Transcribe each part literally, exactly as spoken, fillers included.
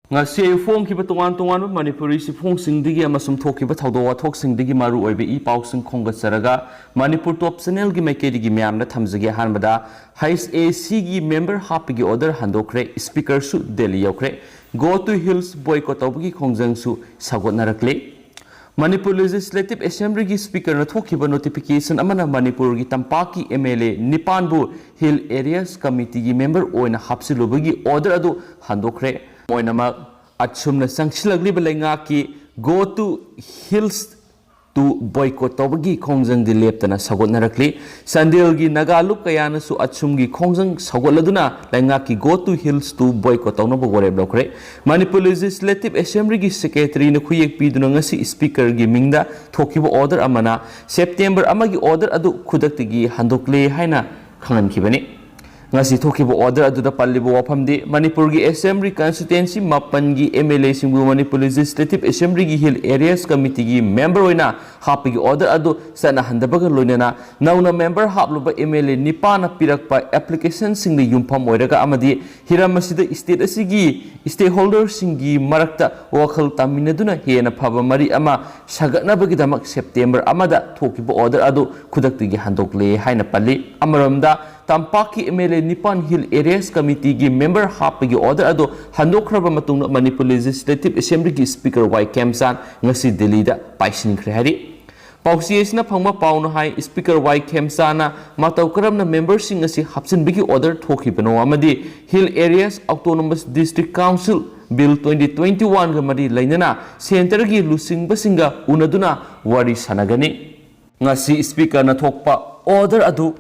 ꯉꯁꯤ ꯑꯌꯨꯛ ꯐꯣꯡꯈꯤꯕ ꯇꯣꯉꯥꯟ ꯇꯣꯉꯥꯟꯕ ꯃꯅꯤꯄꯨꯔꯤ ꯆꯦꯐꯣꯡꯁꯤꯡꯗꯒꯤ ꯑꯃꯁꯨꯡ ꯊꯣꯛꯈꯤꯕ ꯊꯧꯗꯣꯛ ꯋꯥꯊꯣꯛꯁꯤꯡꯗꯒꯤ ꯃꯔꯨ ꯑꯣꯏꯕ ꯏ ꯄꯥꯎꯁꯤꯡ ꯈꯣꯝꯒꯠꯆꯔꯒ ꯃꯅꯤꯄꯨꯔ ꯇꯣꯞ ꯆꯦꯅꯦꯜꯒꯤ ꯃꯥꯏꯀꯩꯗꯒꯤ ꯃꯌꯥꯝꯗ ꯊꯝꯖꯒꯦ꯫ ꯑꯍꯥꯟꯕꯗ, ꯍꯩꯆ ꯑꯦ ꯁꯤꯒꯤ ꯃꯦꯝꯕꯔ ꯍꯥꯞꯄꯒꯤ ꯑꯣꯔꯗꯔ ꯍꯟꯗꯣꯛꯈ꯭ꯔꯦ, ꯁ꯭ꯄꯤꯀꯔꯁꯨ ꯗꯦꯜꯂꯤ ꯌꯧꯈ꯭ꯔꯦ, Go to Hills ꯕꯣꯏꯀꯣꯠ ꯇꯧꯕꯒꯤ ꯈꯣꯡꯖꯪꯁꯨ ꯁꯧꯒꯠꯅꯔꯛꯂꯦ꯫ ꯃꯅꯤꯄꯨꯔ ꯂꯦꯖꯤꯁꯂꯦꯇꯤꯚ ꯑꯦꯁꯦꯝꯕ꯭ꯂꯤꯒꯤ ꯁ꯭ꯄꯤꯀꯔꯅ ꯊꯣꯛꯈꯤꯕ ꯅꯣꯇꯤꯐꯤꯀꯦꯁꯟ ꯑꯃꯅ ꯃꯅꯤꯄꯨꯔꯒꯤ ꯇꯝꯄꯥꯛꯀꯤ ꯑꯦꯝ ꯑꯦꯜ ꯑꯦ ꯅꯤꯄꯥꯟꯕꯨ ꯍꯤꯜ ꯑꯦꯔꯤꯌꯥꯁ ꯀꯃꯤꯇꯤꯒꯤ ꯃꯦꯝꯕꯔ ꯑꯣꯏꯅ ꯍꯥꯞꯆꯤꯜꯂꯨꯕꯒꯤ ꯑꯣꯔꯗꯔ ꯑꯗꯨ ꯍꯟꯗꯣꯛꯈ꯭ꯔꯦ꯫ ꯑꯣꯏꯅꯃꯛ, ꯑꯁꯨꯝꯅ ꯆꯪꯁꯤꯜꯂꯛꯂꯤꯕ ꯂꯩꯉꯥꯛꯀꯤ Go to Hills two boycott ꯇꯧꯕꯒꯤ ꯈꯣꯡꯖꯪꯗꯤ ꯂꯦꯞꯇꯅ ꯁꯧꯒꯠꯅꯔꯛꯂꯤ꯫ ꯆꯥꯟꯗꯦꯜꯒꯤ ꯅꯥꯒꯥ ꯂꯨꯞ ꯀꯌꯥꯅꯁꯨ ꯑꯁꯨꯝꯒꯤ ꯈꯣꯡꯖꯪ ꯁꯧꯒꯠꯂꯗꯨꯅ ꯂꯩꯉꯥꯛꯀꯤ Go to Hills two boycott ꯇꯧꯅꯕ ꯋꯥꯔꯦꯞ ꯂꯧꯈ꯭ꯔꯦ꯫ ꯃꯅꯤꯄꯨꯔ ꯂꯦꯖꯤꯁꯂꯦꯇꯤꯚ ꯑꯦꯁꯦꯝꯕ꯭ꯂꯤꯒꯤ ꯁꯦꯀ꯭ꯔꯦꯇꯔꯤꯅ ꯈꯨꯌꯦꯛ ꯄꯤꯗꯨꯅ ꯉꯁꯤ ꯁ꯭ꯄꯤꯀꯔꯒꯤ ꯃꯤꯡꯗ ꯊꯣꯛꯈꯤꯕ ꯑꯣꯔꯗꯔ ꯑꯃꯅ ꯁꯦꯞꯇꯦꯝꯕꯔ ꯑꯃꯒꯤ ꯑꯣꯔꯗꯔ ꯑꯗꯨ ꯈꯨꯗꯛꯇꯒꯤ ꯍꯟꯗꯣꯛꯂꯦ ꯍꯥꯏꯅ ꯈꯪꯍꯟꯈꯤꯕꯅꯤ꯫ ꯉꯁꯤ ꯊꯣꯛꯈꯤꯕ ꯑꯣꯔꯗꯔ ꯑꯗꯨꯗ ꯄꯜꯂꯤꯕ ꯋꯥꯐꯝꯗꯤ ꯃꯅꯤꯄꯨꯔꯒꯤ ꯑꯦꯁꯦꯝꯕ꯭ꯂꯤ ꯀꯟꯁꯇꯤꯇ꯭ꯋꯦꯟꯁꯤ ꯃꯥꯄꯟꯒꯤ ꯑꯦꯝ ꯑꯦꯜ ꯑꯦꯁꯤꯡꯕꯨ ꯃꯅꯤꯄꯨꯔ ꯂꯦꯖꯤꯁꯂꯦꯇꯤꯚ ꯑꯦꯁꯦꯝꯕ꯭ꯂꯤꯒꯤ ꯍꯤꯜ ꯑꯦꯔꯤꯌꯥꯁ ꯀꯃꯤꯇꯤꯒꯤ ꯃꯦꯝꯕꯔ ꯑꯣꯏꯅ ꯍꯥꯞꯄꯒꯤ ꯑꯣꯔꯗꯔ ꯑꯗꯨ ꯆꯠꯅꯍꯟꯗꯕꯒ ꯂꯣꯏꯅꯅ ꯅꯧꯅ ꯃꯦꯝꯕꯔ ꯍꯥꯞꯂꯨꯕ ꯑꯦꯝ ꯑꯦꯜ ꯑꯦ ꯅꯤꯄꯥꯟꯅ ꯄꯤꯔꯛꯄ ꯑꯦꯄ꯭ꯂꯤꯀꯦꯁꯟꯁꯤꯡꯗ ꯌꯨꯝꯐꯝ ꯑꯣꯏꯔꯒ ꯑꯃꯗꯤ ꯍꯤꯔꯝ ꯑꯁꯤꯗ ꯁ꯭ꯇꯦꯠ ꯑꯁꯤꯒꯤ ꯁ꯭ꯇꯦꯛꯍꯣꯜꯗꯔꯁꯤꯡꯒꯤ ꯃꯔꯛꯇ ꯋꯥꯈꯜ ꯇꯥꯃꯤꯟꯅꯗꯨꯅ ꯍꯦꯟꯅ ꯐꯕ ꯃꯔꯤ ꯑꯃ ꯁꯥꯒꯠꯅꯕꯒꯤꯗꯃꯛ ꯁꯦꯞꯇꯦꯝꯕꯔ ꯑꯃꯗ ꯊꯣꯛꯈꯤꯕ ꯑꯣꯔꯗꯔ ꯑꯗꯨ ꯈꯨꯗꯛꯇꯒꯤ ꯍꯟꯗꯣꯛꯂꯦ ꯍꯥꯏꯅ ꯄꯜꯂꯤ꯫ ꯑꯃꯔꯣꯝꯗ, ꯇꯝꯄꯥꯛꯀꯤ ꯑꯦꯝ ꯑꯦꯜ ꯑꯦ ꯅꯤꯄꯥꯟ ꯍꯤꯜ ꯑꯦꯔꯤꯌꯥꯁ ꯀꯃꯤꯇꯤꯒꯤ ꯃꯦꯝꯕꯔ ꯍꯥꯞꯄꯒꯤ ꯑꯣꯔꯗꯔ ꯑꯗꯨ ꯍꯟꯗꯣꯛꯈ꯭ꯔꯕ ꯃꯇꯨꯡꯗ ꯃꯅꯤꯄꯨꯔ ꯂꯦꯖꯤꯁꯂꯦꯇꯤꯚ ꯑꯦꯁꯦꯝꯕ꯭ꯂꯤꯒꯤ ꯁ꯭ꯄꯤꯀꯔ ꯋꯥꯏ ꯈꯦꯝꯆꯥꯟ ꯉꯁꯤ ꯗꯤꯜꯂꯤꯗ ꯄꯥꯏꯁꯤꯟꯈ꯭ꯔꯦ ꯍꯥꯏꯔꯤ꯫ ꯄꯥꯎꯆꯦ ꯑꯁꯤꯅ ꯐꯪꯕ ꯄꯥꯎꯅ ꯍꯥꯏ, ꯁ꯭ꯄꯤꯀꯔ ꯋꯥꯏ ꯈꯦꯝꯆꯥꯟꯅ ꯃꯇꯧ ꯀꯔꯝꯅ ꯃꯦꯝꯕꯔꯁꯤꯡ ꯑꯁꯤ ꯍꯥꯞꯆꯤꯟꯕꯒꯤ ꯑꯣꯔꯗꯔ ꯊꯣꯛꯈꯤꯕꯅꯣ ꯑꯃꯗꯤ hill areas autonomous district council bill twenty twenty ꯋꯥꯟꯒ ꯃꯔꯤ ꯂꯩꯅꯅ ꯁꯦꯟꯇꯔꯒꯤ ꯂꯨꯆꯤꯡꯕꯁꯤꯡꯒ ꯎꯅꯗꯨꯅ ꯋꯥꯔꯤ ꯁꯥꯟꯅꯒꯅꯤ꯫ ꯉꯁꯤ ꯁ꯭ꯄꯤꯀꯔꯅ ꯊꯣꯛꯄ ꯑꯣꯔꯗꯔ ꯑꯗꯨ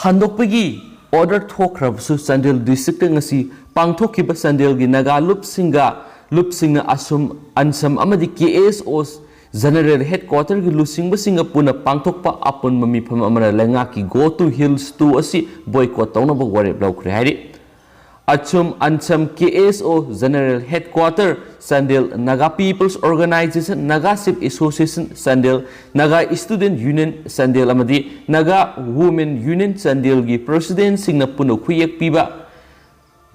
ꯍꯟꯗꯣꯛꯄꯒꯤ ꯑꯣꯔꯗꯔ ꯊꯣꯛꯈ꯭ꯔꯕꯁꯨ ꯆꯥꯟꯗꯦꯜ ꯗꯤꯁꯇ꯭ꯔꯤꯛꯇ ꯉꯁꯤ ꯄꯥꯡꯊꯣꯛꯈꯤꯕ ꯆꯥꯟꯗꯦꯜꯒꯤ ꯅꯥꯒꯥ ꯂꯨꯞꯁꯤꯡꯒ ꯂꯨꯞꯁꯤꯡꯅ ꯑꯁꯨꯝ, ꯑꯟꯁꯝ ꯑꯃꯗꯤ ꯀꯦ ꯑꯦꯁ ꯑꯣ ꯖꯦꯅꯔꯦꯜ ꯍꯦꯗꯀ꯭ꯋꯥꯇꯔꯒꯤ ꯂꯨꯆꯤꯡꯕꯁꯤꯡꯒ ꯄꯨꯟꯅ ꯄꯥꯡꯊꯣꯛꯄ ꯑꯄꯨꯟꯕ ꯃꯤꯐꯝ ꯑꯃꯅ ꯂꯩꯉꯥꯛꯀꯤ Go to Hills ꯇꯨ ꯑꯁꯤ ꯕꯣꯏꯀꯣꯠ ꯇꯧꯅꯕ ꯋꯥꯔꯦꯞ ꯂꯧꯈ꯭ꯔꯦ ꯍꯥꯏꯔꯤ꯫ ꯑꯆꯨꯝ ꯑꯟꯁꯝ K S O general headquarter, Chandel Naga peoples organisation, Naga chief association, Chandel Naga student union, Chandel ꯑꯃꯗꯤ ꯅꯥꯒꯥ ꯋꯨꯃꯦꯟ ꯌꯨꯅꯤꯌꯟ, ꯆꯥꯟꯗꯦꯜꯒꯤ ꯄ꯭ꯔꯁꯤꯗꯦꯟꯠꯁꯤꯡꯅ ꯄꯨꯟꯅ ꯈꯨꯌꯦꯛ ꯄꯤꯕ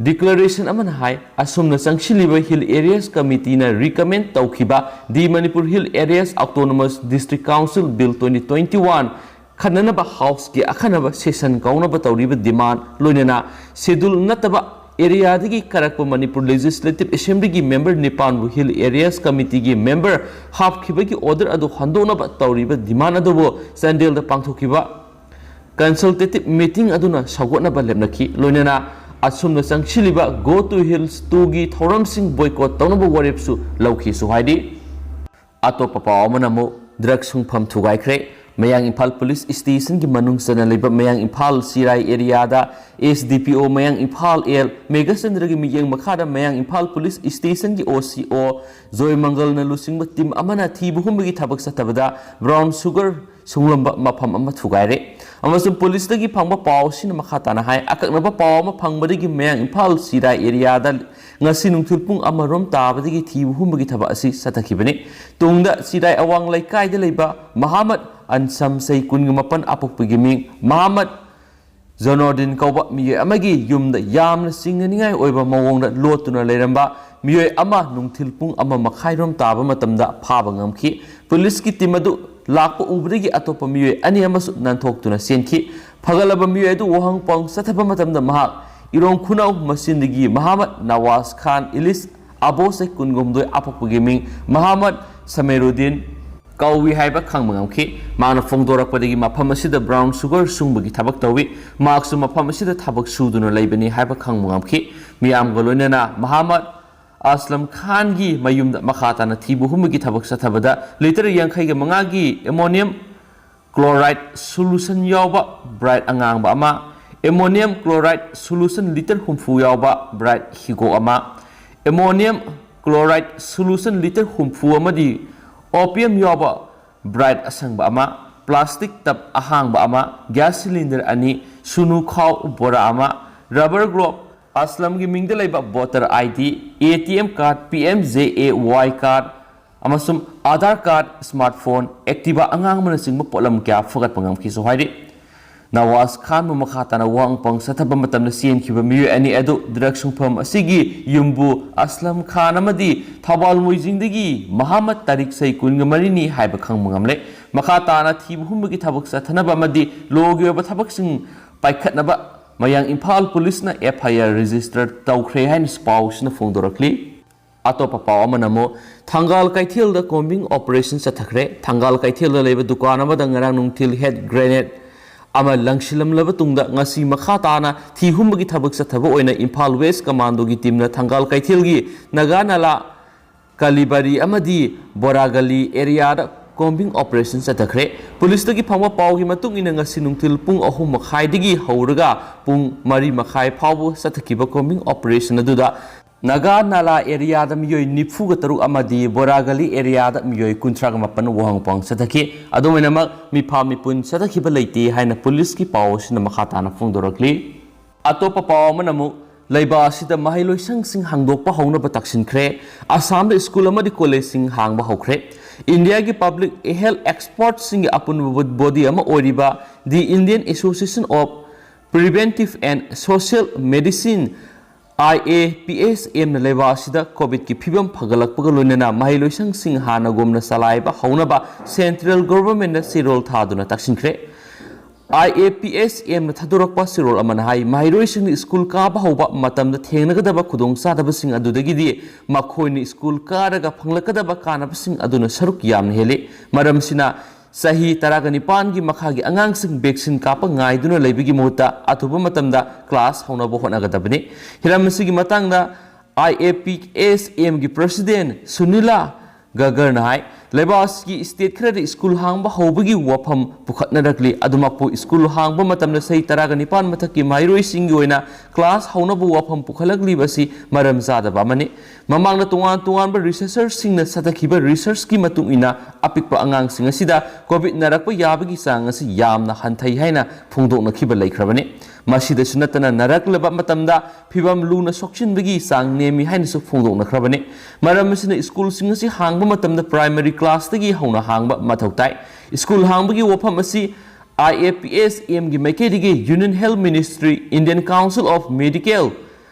Declaration ꯑꯃꯅ ꯍꯥꯏ, ꯑꯁꯨꯝꯅ ꯆꯪꯁꯤꯜꯂꯤꯕ Hill Areas Committeeꯅ recommend ꯇꯧꯈꯤꯕ The Manipur Hill Areas Autonomous District Council Bill twenty twenty-one ꯈꯟꯅꯅꯕ Houseꯀꯤ ꯑꯈꯟꯅꯕ session ꯀꯧꯅꯕ ꯇꯧꯔꯤꯕ demand, ꯂꯣꯏꯅꯅ Schedule ꯅꯠꯇꯕ areaꯗꯒꯤ ꯀꯥꯔꯛꯄ Manipur Legislative Assemblyꯒꯤ member ꯅꯤꯄꯥꯟꯕꯨ Hill Areas Committeeꯒꯤ member ꯍꯥꯞꯈꯤꯕꯒꯤ order ꯑꯗꯨ ꯍꯟꯗꯣꯛꯅꯕ ꯇꯧꯔꯤꯕ demand ꯑꯗꯨꯕꯨ ꯆꯥꯟꯗꯦꯜꯗ ꯄꯥꯡꯊꯣꯛꯈꯤꯕ consultative meeting ꯑꯗꯨꯅ ꯁꯧꯒꯠꯅꯕ ꯂꯦꯞꯅꯈꯤ꯫ ꯂꯣꯏꯅꯅ ꯑꯁꯨꯝꯅ ꯆꯪꯁꯤꯜꯂꯤꯕ Go to Hills twoꯒꯤ ꯊꯧꯔꯝꯁꯤꯡ boycott ꯇꯧꯅꯕ ꯋꯥꯔꯦꯞꯁꯨ ꯂꯧꯈꯤꯁꯨ ꯍꯥꯏꯔꯤ꯫ ꯑꯇꯣꯞꯄ ꯄꯥꯎ ꯑꯃꯅ ꯑꯃꯨꯛ drug ꯁꯨꯡꯐꯝ ꯊꯨꯒꯥꯏꯈ꯭ꯔꯦ꯫ ꯃꯌꯥꯡ ꯏꯝꯐꯥꯜ Police Stationꯒꯤ ꯃꯅꯨꯡ ꯆꯟꯅ ꯂꯩꯕ ꯃꯌꯥꯡ Imphal ꯁꯤꯔꯥꯏ areaꯗ S D P O ꯃꯌꯥꯡ ꯏꯝꯐꯥꯜ L ꯃꯦꯘꯆꯟꯗ꯭ꯔꯒꯤ ꯃꯤꯠꯌꯦꯡ ꯃꯈꯥꯗ ꯃꯌꯥꯡ Imphal Police Stationꯒꯤ O C O ꯖꯣꯏꯃꯪꯒꯜꯅ ꯂꯨꯆꯤꯡꯕ team ꯑꯃꯅ ꯊꯤꯕ ꯍꯨꯝꯕꯒꯤ ꯊꯕꯛ ꯆꯠꯊꯕꯗ brown sugar ꯁꯨꯡꯂꯝꯕ ꯃꯐꯝ ꯑꯃ ꯊꯨꯒꯥꯏꯔꯦ꯫ ꯑꯃꯁꯨꯡ policeꯇꯒꯤ ꯐꯪꯕ ꯄꯥꯎ ꯑꯁꯤꯅ ꯃꯈꯥ ꯇꯥꯅ ꯍꯥꯏ, ꯑꯀꯛꯅꯕ ꯄꯥꯎ ꯑꯃ ꯐꯪꯕꯗꯒꯤ ꯃꯌꯥꯡ ꯏꯝꯐꯥꯜ ꯁꯤꯔꯥꯏ areaꯗ ꯉꯁꯤ ꯅꯨꯡꯊꯤꯜ ꯄꯨꯡ ꯑꯃꯔꯣꯝ ꯇꯥꯕꯗꯒꯤ ꯊꯤꯕ ꯍꯨꯝꯕꯒꯤ ꯊꯕꯛ ꯑꯁꯤ ꯆꯠꯊꯈꯤꯕꯅꯤ꯫ ꯇꯨꯡꯗ ꯁꯤꯔꯥꯏ ꯑꯋꯥꯡ ꯂꯩꯀꯥꯏꯗ ꯂꯩꯕ ꯃꯍꯥꯃꯠ ꯑꯟꯁꯝ, ꯆꯍꯤ ꯀꯨꯟꯒ ꯃꯥꯄꯟ, ꯑꯄꯣꯛꯄꯒꯤ ꯃꯤꯡ ꯃꯍꯥꯃꯠ ꯖꯣꯅꯣꯗꯤꯟ ꯀꯧꯕ ꯃꯤꯑꯣꯏ ꯑꯃꯒꯤ ꯌꯨꯝꯗ ꯌꯥꯝꯅ ꯆꯤꯡꯅꯅꯤꯡꯉꯥꯏ ꯑꯣꯏꯕ ꯃꯑꯣꯡꯗ ꯂꯣꯠꯇꯨꯅ ꯂꯩꯔꯝꯕ ꯃꯤꯑꯣꯏ ꯑꯃ ꯅꯨꯡꯊꯤꯜ ꯄꯨꯡ ꯑꯃ ꯃꯈꯥꯏꯔꯣꯝ ꯇꯥꯕ ꯃꯇꯝꯗ ꯐꯥꯕ ꯉꯝꯈꯤ꯫ Policeꯀꯤ team ꯑꯗꯨ ꯂꯥꯛꯄ ꯎꯕꯗꯒꯤ ꯑꯇꯣꯞꯄ ꯃꯤꯑꯣꯏ ꯑꯅꯤ ꯑꯃꯁꯨ ꯅꯥꯟꯊꯣꯛꯇꯨꯅ ꯆꯦꯟꯈꯤ꯫ ꯐꯒꯠꯂꯕ ꯃꯤꯑꯣꯏ ꯑꯗꯨ ꯋꯥꯍꯪ ꯄꯥꯎ ꯆꯠꯊꯕ ꯃꯇꯝꯗ ꯃꯍꯥꯛ ꯏꯔꯣꯡ ꯈꯨꯅꯧ ꯃꯆꯤꯟꯗꯒꯤ ꯃꯍꯥꯃꯠ ꯅꯋꯥꯖ ꯈꯥꯟ ꯏꯂꯤꯁ ꯑꯕꯣ, ꯆꯍꯤ ꯀꯨꯟꯒꯍꯨꯝꯗꯣꯏ, ꯑꯄꯣꯛꯄꯒꯤ ꯃꯤꯡ ꯃꯍꯥꯃꯠ ꯁꯃꯦꯔꯨꯗꯤꯟ ꯀꯧꯏ ꯍꯥꯏꯕ ꯈꯪꯕ ꯉꯝꯈꯤ꯫ ꯃꯍꯥꯛꯅ ꯐꯣꯡꯗꯣꯔꯛꯄꯗꯒꯤ ꯃꯐꯝ ꯑꯁꯤꯗ brown sugar ꯁꯨꯡꯕꯒꯤ ꯊꯕꯛ ꯇꯧꯏ꯫ ꯃꯍꯥꯛꯁꯨ ꯃꯐꯝ ꯑꯁꯤꯗ ꯊꯕꯛ ꯁꯨꯗꯨꯅ ꯂꯩꯕꯅꯤ ꯍꯥꯏꯕ ꯈꯪꯕ ꯉꯝꯈꯤ꯫ ꯃꯤꯌꯥꯝꯒ ꯂꯣꯏꯅꯅ ꯃꯍꯥꯃꯠ ꯑꯁꯂꯝ ꯈꯥꯟꯒꯤ ꯃꯌꯨꯝꯗ ꯃꯈꯥ ꯇꯥꯅ ꯊꯤꯕ ꯍꯨꯝꯕꯒꯤ ꯊꯕꯛ ꯆꯠꯊꯕꯗ litre ꯌꯥꯡꯈꯩꯒ ꯃꯉꯥꯒꯤ ammonium chloride solution ꯌꯥꯎꯕ bright ꯑꯉꯥꯡꯕ ꯑꯃ, ammonium chloride solution litre ꯍꯨꯝꯐꯨ ꯌꯥꯎꯕ bright ꯍꯤꯒꯣꯛ ꯑꯃ, ammonium chloride solution litre ꯍꯨꯝꯐꯨ ꯑꯃꯗꯤ opium ꯌꯥꯎꯕ bright ꯑꯁꯪꯕ ꯑꯃ, plastic tub ꯑꯍꯥꯡꯕ ꯑꯃ, gas cylinder ꯑꯅꯤ, ꯁꯨꯅꯨ ꯈꯥꯎ ꯕꯣꯔꯥ ꯑꯃ, rubber glove, ꯑꯁꯂꯝꯒꯤ ꯃꯤꯡꯗ ꯂꯩꯕ voter I D, A T M card, P M J A Y card, ꯑꯃꯁꯨꯡ Aadhaar card, smartphone, Activa ꯑꯉꯥꯡꯕꯅꯆꯤꯡꯕ ꯄꯣꯠꯂꯝ ꯀꯌꯥ ꯐꯒꯠꯄ ꯉꯝꯈꯤꯁꯨ ꯍꯥꯏꯔꯤ꯫ ꯅꯋꯥꯖ ꯈꯥꯟꯕꯨ ꯃꯈꯥ ꯇꯥꯅ ꯋꯥꯍꯪ ꯄꯥꯎꯍꯪ ꯆꯠꯊꯕ ꯃꯇꯝꯗ ꯆꯦꯟꯈꯤꯕ ꯃꯤꯑꯣꯏ ꯑꯅꯤ ꯑꯗꯨ ꯗ꯭ꯔꯒ ꯁꯨꯡꯐꯝ ꯑꯁꯤꯒꯤ ꯌꯨꯝꯕꯨ ꯑꯁꯂꯝ ꯈꯥꯟ ꯑꯃꯗꯤ ꯊꯧꯕꯥꯜ ꯃꯣꯏꯖꯤꯡꯗꯒꯤ ꯃꯍꯥꯃꯠ ꯇꯥꯔꯤꯛ ꯆꯍꯤ ꯀꯨꯟꯒ ꯃꯔꯤꯅꯤ ꯍꯥꯏꯕ ꯈꯪꯕ ꯉꯝꯂꯦ꯫ ꯃꯈꯥ ꯇꯥꯅ ꯊꯤꯕ ꯍꯨꯝꯕꯒꯤ ꯊꯕꯛ ꯆꯠꯊꯅꯕ ꯑꯃꯗꯤ ꯂꯣꯒꯤ ꯑꯣꯏꯕ ꯊꯕꯛꯁꯤꯡ ꯄꯥꯏꯈꯠꯅꯕ ꯃꯌꯥꯡ ꯏꯝꯐꯥꯜ ꯄꯨꯂꯤꯁꯅ ꯑꯦꯐ ꯑꯥꯏ ꯑꯥꯔ ꯔꯦꯖꯤꯁꯇꯔ ꯇꯧꯈ꯭ꯔꯦ ꯍꯥꯏꯅꯁꯨ ꯄꯥꯎꯁꯤꯅ ꯐꯣꯡꯗꯣꯔꯛꯂꯤ꯫ ꯑꯇꯣꯞꯄ ꯄꯥꯎ ꯑꯃꯅ ꯑꯃꯨꯛ ꯊꯪꯒꯥꯜ ꯀꯩꯊꯦꯜꯗ ꯀꯣꯝꯕꯤꯡ ꯑꯣꯄꯔꯦꯁꯟ ꯆꯠꯊꯈ꯭ꯔꯦ꯫ ꯊꯪꯒꯥꯜ ꯀꯩꯊꯦꯜꯗ ꯂꯩꯕ ꯗꯨꯀꯥꯟ ꯑꯃꯗ ꯉꯔꯥꯡ ꯅꯨꯡꯊꯤꯜ ꯍꯦꯟꯗ ꯒ꯭ꯔꯦꯅꯦꯗ ꯑꯃ ꯂꯪꯁꯤꯜꯂꯝꯂꯕ ꯇꯨꯡꯗ ꯉꯁꯤ ꯃꯈꯥ ꯇꯥꯅ ꯊꯤ ꯍꯨꯝꯕꯒꯤ ꯊꯕꯛ ꯆꯠꯊꯕ ꯑꯣꯏꯅ ꯏꯝꯐꯥꯜ ꯋꯦꯁ ꯀꯃꯥꯟꯗꯣꯒꯤ ꯇꯤꯝꯅ ꯊꯪꯒꯥꯜ ꯀꯩꯊꯦꯜꯒꯤ ꯅꯒꯥ ꯅꯂꯥ, ꯀꯂꯤꯕꯥꯔꯤ ꯑꯃꯗꯤ ꯕꯣꯔꯥꯒꯂꯤ ꯑꯦꯔꯤꯌꯥꯗ ꯀꯣꯝꯕꯤꯡ ꯑꯣꯄꯔꯦꯁꯟ ꯆꯠꯊꯈ꯭ꯔꯦ꯫ ꯄꯨꯂꯤꯁꯇꯒꯤ ꯐꯪꯕ ꯄꯥꯎꯒꯤ ꯃꯇꯨꯡ ꯏꯟꯅ ꯉꯁꯤ ꯅꯨꯡꯊꯤꯜ ꯄꯨꯡ ꯑꯍꯨꯝ ꯃꯈꯥꯏꯗꯒꯤ ꯍꯧꯔꯒ ꯄꯨꯡ ꯃꯔꯤ ꯃꯈꯥꯏ ꯐꯥꯎꯕ ꯆꯠꯊꯈꯤꯕ ꯀꯣꯝꯕꯤꯡ ꯑꯣꯄꯔꯦꯁꯟ ꯑꯗꯨꯗ ꯅꯒꯥ ꯅꯥꯂꯥ ꯑꯦꯔꯤꯌꯥꯗ ꯃꯤꯑꯣꯏ ꯅꯤꯐꯨꯒ ꯇꯔꯨꯛ ꯑꯃꯗꯤ ꯕꯣꯔꯥꯒꯂꯤ ꯑꯦꯔꯤꯌꯥꯗ ꯃꯤꯑꯣꯏ ꯀꯨꯟꯊ꯭ꯔꯥꯒ ꯃꯥꯄꯟ ꯋꯥꯍꯪ ꯄꯥꯎꯍꯪ ꯆꯠꯊꯈꯤ꯫ ꯑꯗꯨꯝ ꯑꯣꯏꯅꯃꯛ ꯃꯤꯐꯥ ꯃꯤꯄꯨꯟ ꯆꯠꯊꯈꯤꯕ ꯂꯩꯇꯦ ꯍꯥꯏꯅ ꯄꯨꯂꯤꯁꯀꯤ ꯄꯥꯎ ꯑꯁꯤꯅ ꯃꯈꯥ ꯇꯥꯅ ꯐꯣꯡꯗꯣꯔꯛꯂꯤ꯫ ꯑꯇꯣꯞꯄ ꯄꯥꯎ ꯑꯃꯅ ꯑꯃꯨꯛ ꯂꯩꯕꯥꯛ ꯑꯁꯤꯗ ꯃꯍꯩꯂꯣꯏꯁꯪꯁꯤꯡ ꯍꯥꯡꯗꯣꯛꯄ ꯍꯧꯅꯕ ꯇꯛꯁꯤꯟꯈ꯭ꯔꯦ꯫ ꯑꯁꯥꯝꯗ ꯁ꯭ꯀꯨꯜ ꯑꯃꯗꯤ ꯀꯣꯂꯦꯖꯁꯤꯡ ꯍꯥꯡꯕ ꯍꯧꯈ꯭ꯔꯦ꯫ ꯏꯟꯗꯤꯌꯥꯒꯤ ꯄꯕ꯭ꯂꯤꯛ ꯍꯦꯜꯊ ꯑꯦꯛꯁꯄꯔꯠꯁꯤꯡꯒꯤ ꯑꯄꯨꯟꯕ ꯕꯣꯗꯤ ꯑꯃ ꯑꯣꯏꯔꯤꯕ The Indian Association of Preventive and Social Medicine, I A P S M ꯅ ꯂꯩꯕꯥꯛ ꯑꯁꯤꯗ ꯀꯣꯚꯤꯗꯀꯤ ꯐꯤꯕꯝ ꯐꯒꯠꯂꯛꯄꯒ ꯂꯣꯏꯅꯅ ꯃꯍꯩꯂꯣꯏꯁꯪꯁꯤꯡ ꯍꯥꯟꯅꯒꯨꯝꯅ ꯆꯂꯥꯏꯕ ꯍꯧꯅꯕ ꯁꯦꯟꯇ꯭ꯔꯦꯜ ꯒꯣꯚꯔꯟꯃꯦꯟꯠꯅ ꯆꯦꯔꯣꯜ ꯊꯥꯗꯨꯅ ꯇꯛꯁꯤꯟꯈ꯭ꯔꯦ꯫ I A P S M ꯅ ꯊꯥꯗꯣꯔꯛꯄ ꯆꯦꯔꯣꯜ ꯑꯃꯅ ꯍꯥꯏ, ꯃꯍꯩꯔꯣꯏꯁꯤꯡꯅ ꯁ꯭ꯀꯨꯜ ꯀꯥꯕ ꯍꯧꯕ ꯃꯇꯝꯗ ꯊꯦꯡꯅꯒꯗꯕ ꯈꯨꯗꯣꯡꯆꯥꯗꯕꯁꯤꯡ ꯑꯗꯨꯗꯒꯤꯗꯤ ꯃꯈꯣꯏꯅ ꯁ꯭ꯀꯨꯜ ꯀꯥꯔꯒ ꯐꯪꯂꯛꯀꯗꯕ ꯀꯥꯟꯅꯕꯁꯤꯡ ꯑꯗꯨꯅ ꯁꯔꯨꯛ ꯌꯥꯝꯅ ꯍꯦꯜꯂꯤ꯫ ꯃꯔꯝꯁꯤꯅ ꯆꯍꯤ ꯇꯔꯥꯒ ꯅꯤꯄꯥꯟꯒꯤ ꯃꯈꯥꯒꯤ ꯑꯉꯥꯡꯁꯤꯡ ꯚꯦꯛꯁꯤꯟ ꯀꯥꯞꯄ ꯉꯥꯏꯗꯨꯅ ꯂꯩꯕꯒꯤ ꯃꯍꯨꯠꯇ ꯑꯊꯨꯕ ꯃꯇꯝꯗ ꯀ꯭ꯂꯥꯁ ꯍꯧꯅꯕ ꯍꯣꯠꯅꯒꯗꯕꯅꯤ꯫ ꯍꯤꯔꯝ ꯑꯁꯤꯒꯤ ꯃꯇꯥꯡꯗ I A P S M ꯒꯤ ꯄ꯭ꯔꯁꯤꯗꯦꯟꯠ ꯁꯨꯅꯤꯂꯥ ꯒꯒꯔꯅ ꯍꯥꯏ, ꯂꯩꯕꯥꯛ ꯑꯁꯤꯒꯤ ꯁ꯭ꯇꯦꯠ ꯈꯔꯗ ꯁ꯭ꯀꯨꯜ ꯍꯥꯡꯕ ꯍꯧꯕꯒꯤ ꯋꯥꯐꯝ ꯄꯨꯈꯠꯅꯔꯛꯂꯤ꯫ ꯑꯗꯨꯃꯛꯄꯨ ꯁ꯭ꯀꯨꯜ ꯍꯥꯡꯕ ꯃꯇꯝꯗ ꯆꯍꯤ ꯇꯔꯥꯒ ꯅꯤꯄꯥꯟ ꯃꯊꯛꯀꯤ ꯃꯍꯩꯔꯣꯏꯁꯤꯡꯒꯤ ꯑꯣꯏꯅ ꯀ꯭ꯂꯥꯁ ꯍꯧꯅꯕ ꯋꯥꯐꯝ ꯄꯨꯈꯠꯂꯛꯂꯤꯕ ꯑꯁꯤ ꯃꯔꯝ ꯆꯥꯗꯕ ꯑꯃꯅꯤ꯫ ꯃꯃꯥꯡꯗ ꯇꯣꯉꯥꯟ ꯇꯣꯉꯥꯟꯕ ꯔꯤꯁꯔꯆꯔꯁꯤꯡꯅ ꯆꯠꯊꯈꯤꯕ ꯔꯤꯁꯔꯆꯀꯤ ꯃꯇꯨꯡ ꯏꯟꯅ ꯑꯄꯤꯛꯄ ꯑꯉꯥꯡꯁꯤꯡ ꯑꯁꯤꯗ ꯀꯣꯚꯤꯗ ꯅꯥꯔꯛꯄ ꯌꯥꯕꯒꯤ ꯆꯥꯡ ꯑꯁꯤ ꯌꯥꯝꯅ ꯍꯟꯊꯩ ꯍꯥꯏꯅ ꯐꯣꯡꯗꯣꯛꯅꯈꯤꯕ ꯂꯩꯈ꯭ꯔꯕꯅꯤ꯫ ꯃꯁꯤꯗꯁꯨ ꯅꯠꯇꯅ ꯅꯥꯔꯛꯂꯕ ꯃꯇꯝꯗ ꯐꯤꯚꯝ ꯂꯨꯅ ꯁꯣꯛꯆꯤꯟꯕꯒꯤ ꯆꯥꯡ ꯅꯦꯝꯃꯤ ꯍꯥꯏꯅꯁꯨ ꯐꯣꯡꯗꯣꯛꯅꯈ꯭ꯔꯕꯅꯤ꯫ ꯃꯔꯝ ꯑꯁꯤꯅ ꯁ꯭ꯀꯨꯜꯁꯤꯡ ꯑꯁꯤ ꯍꯥꯡꯕ ꯃꯇꯝꯗ ꯄ꯭ꯔꯥꯏꯃꯔꯤ ꯀ꯭ꯂꯥꯁꯇꯒꯤ ꯍꯧꯅ ꯍꯥꯡꯕ ꯃꯊꯧ ꯇꯥꯏ꯫ ꯁ꯭ꯀꯨꯜ ꯍꯥꯡꯕꯒꯤ ꯋꯥꯐꯝ ꯑꯁꯤ IAPS Mꯒꯤ ꯃꯥꯏꯀꯩꯗꯒꯤ Union Health Ministry, Indian Council of Medical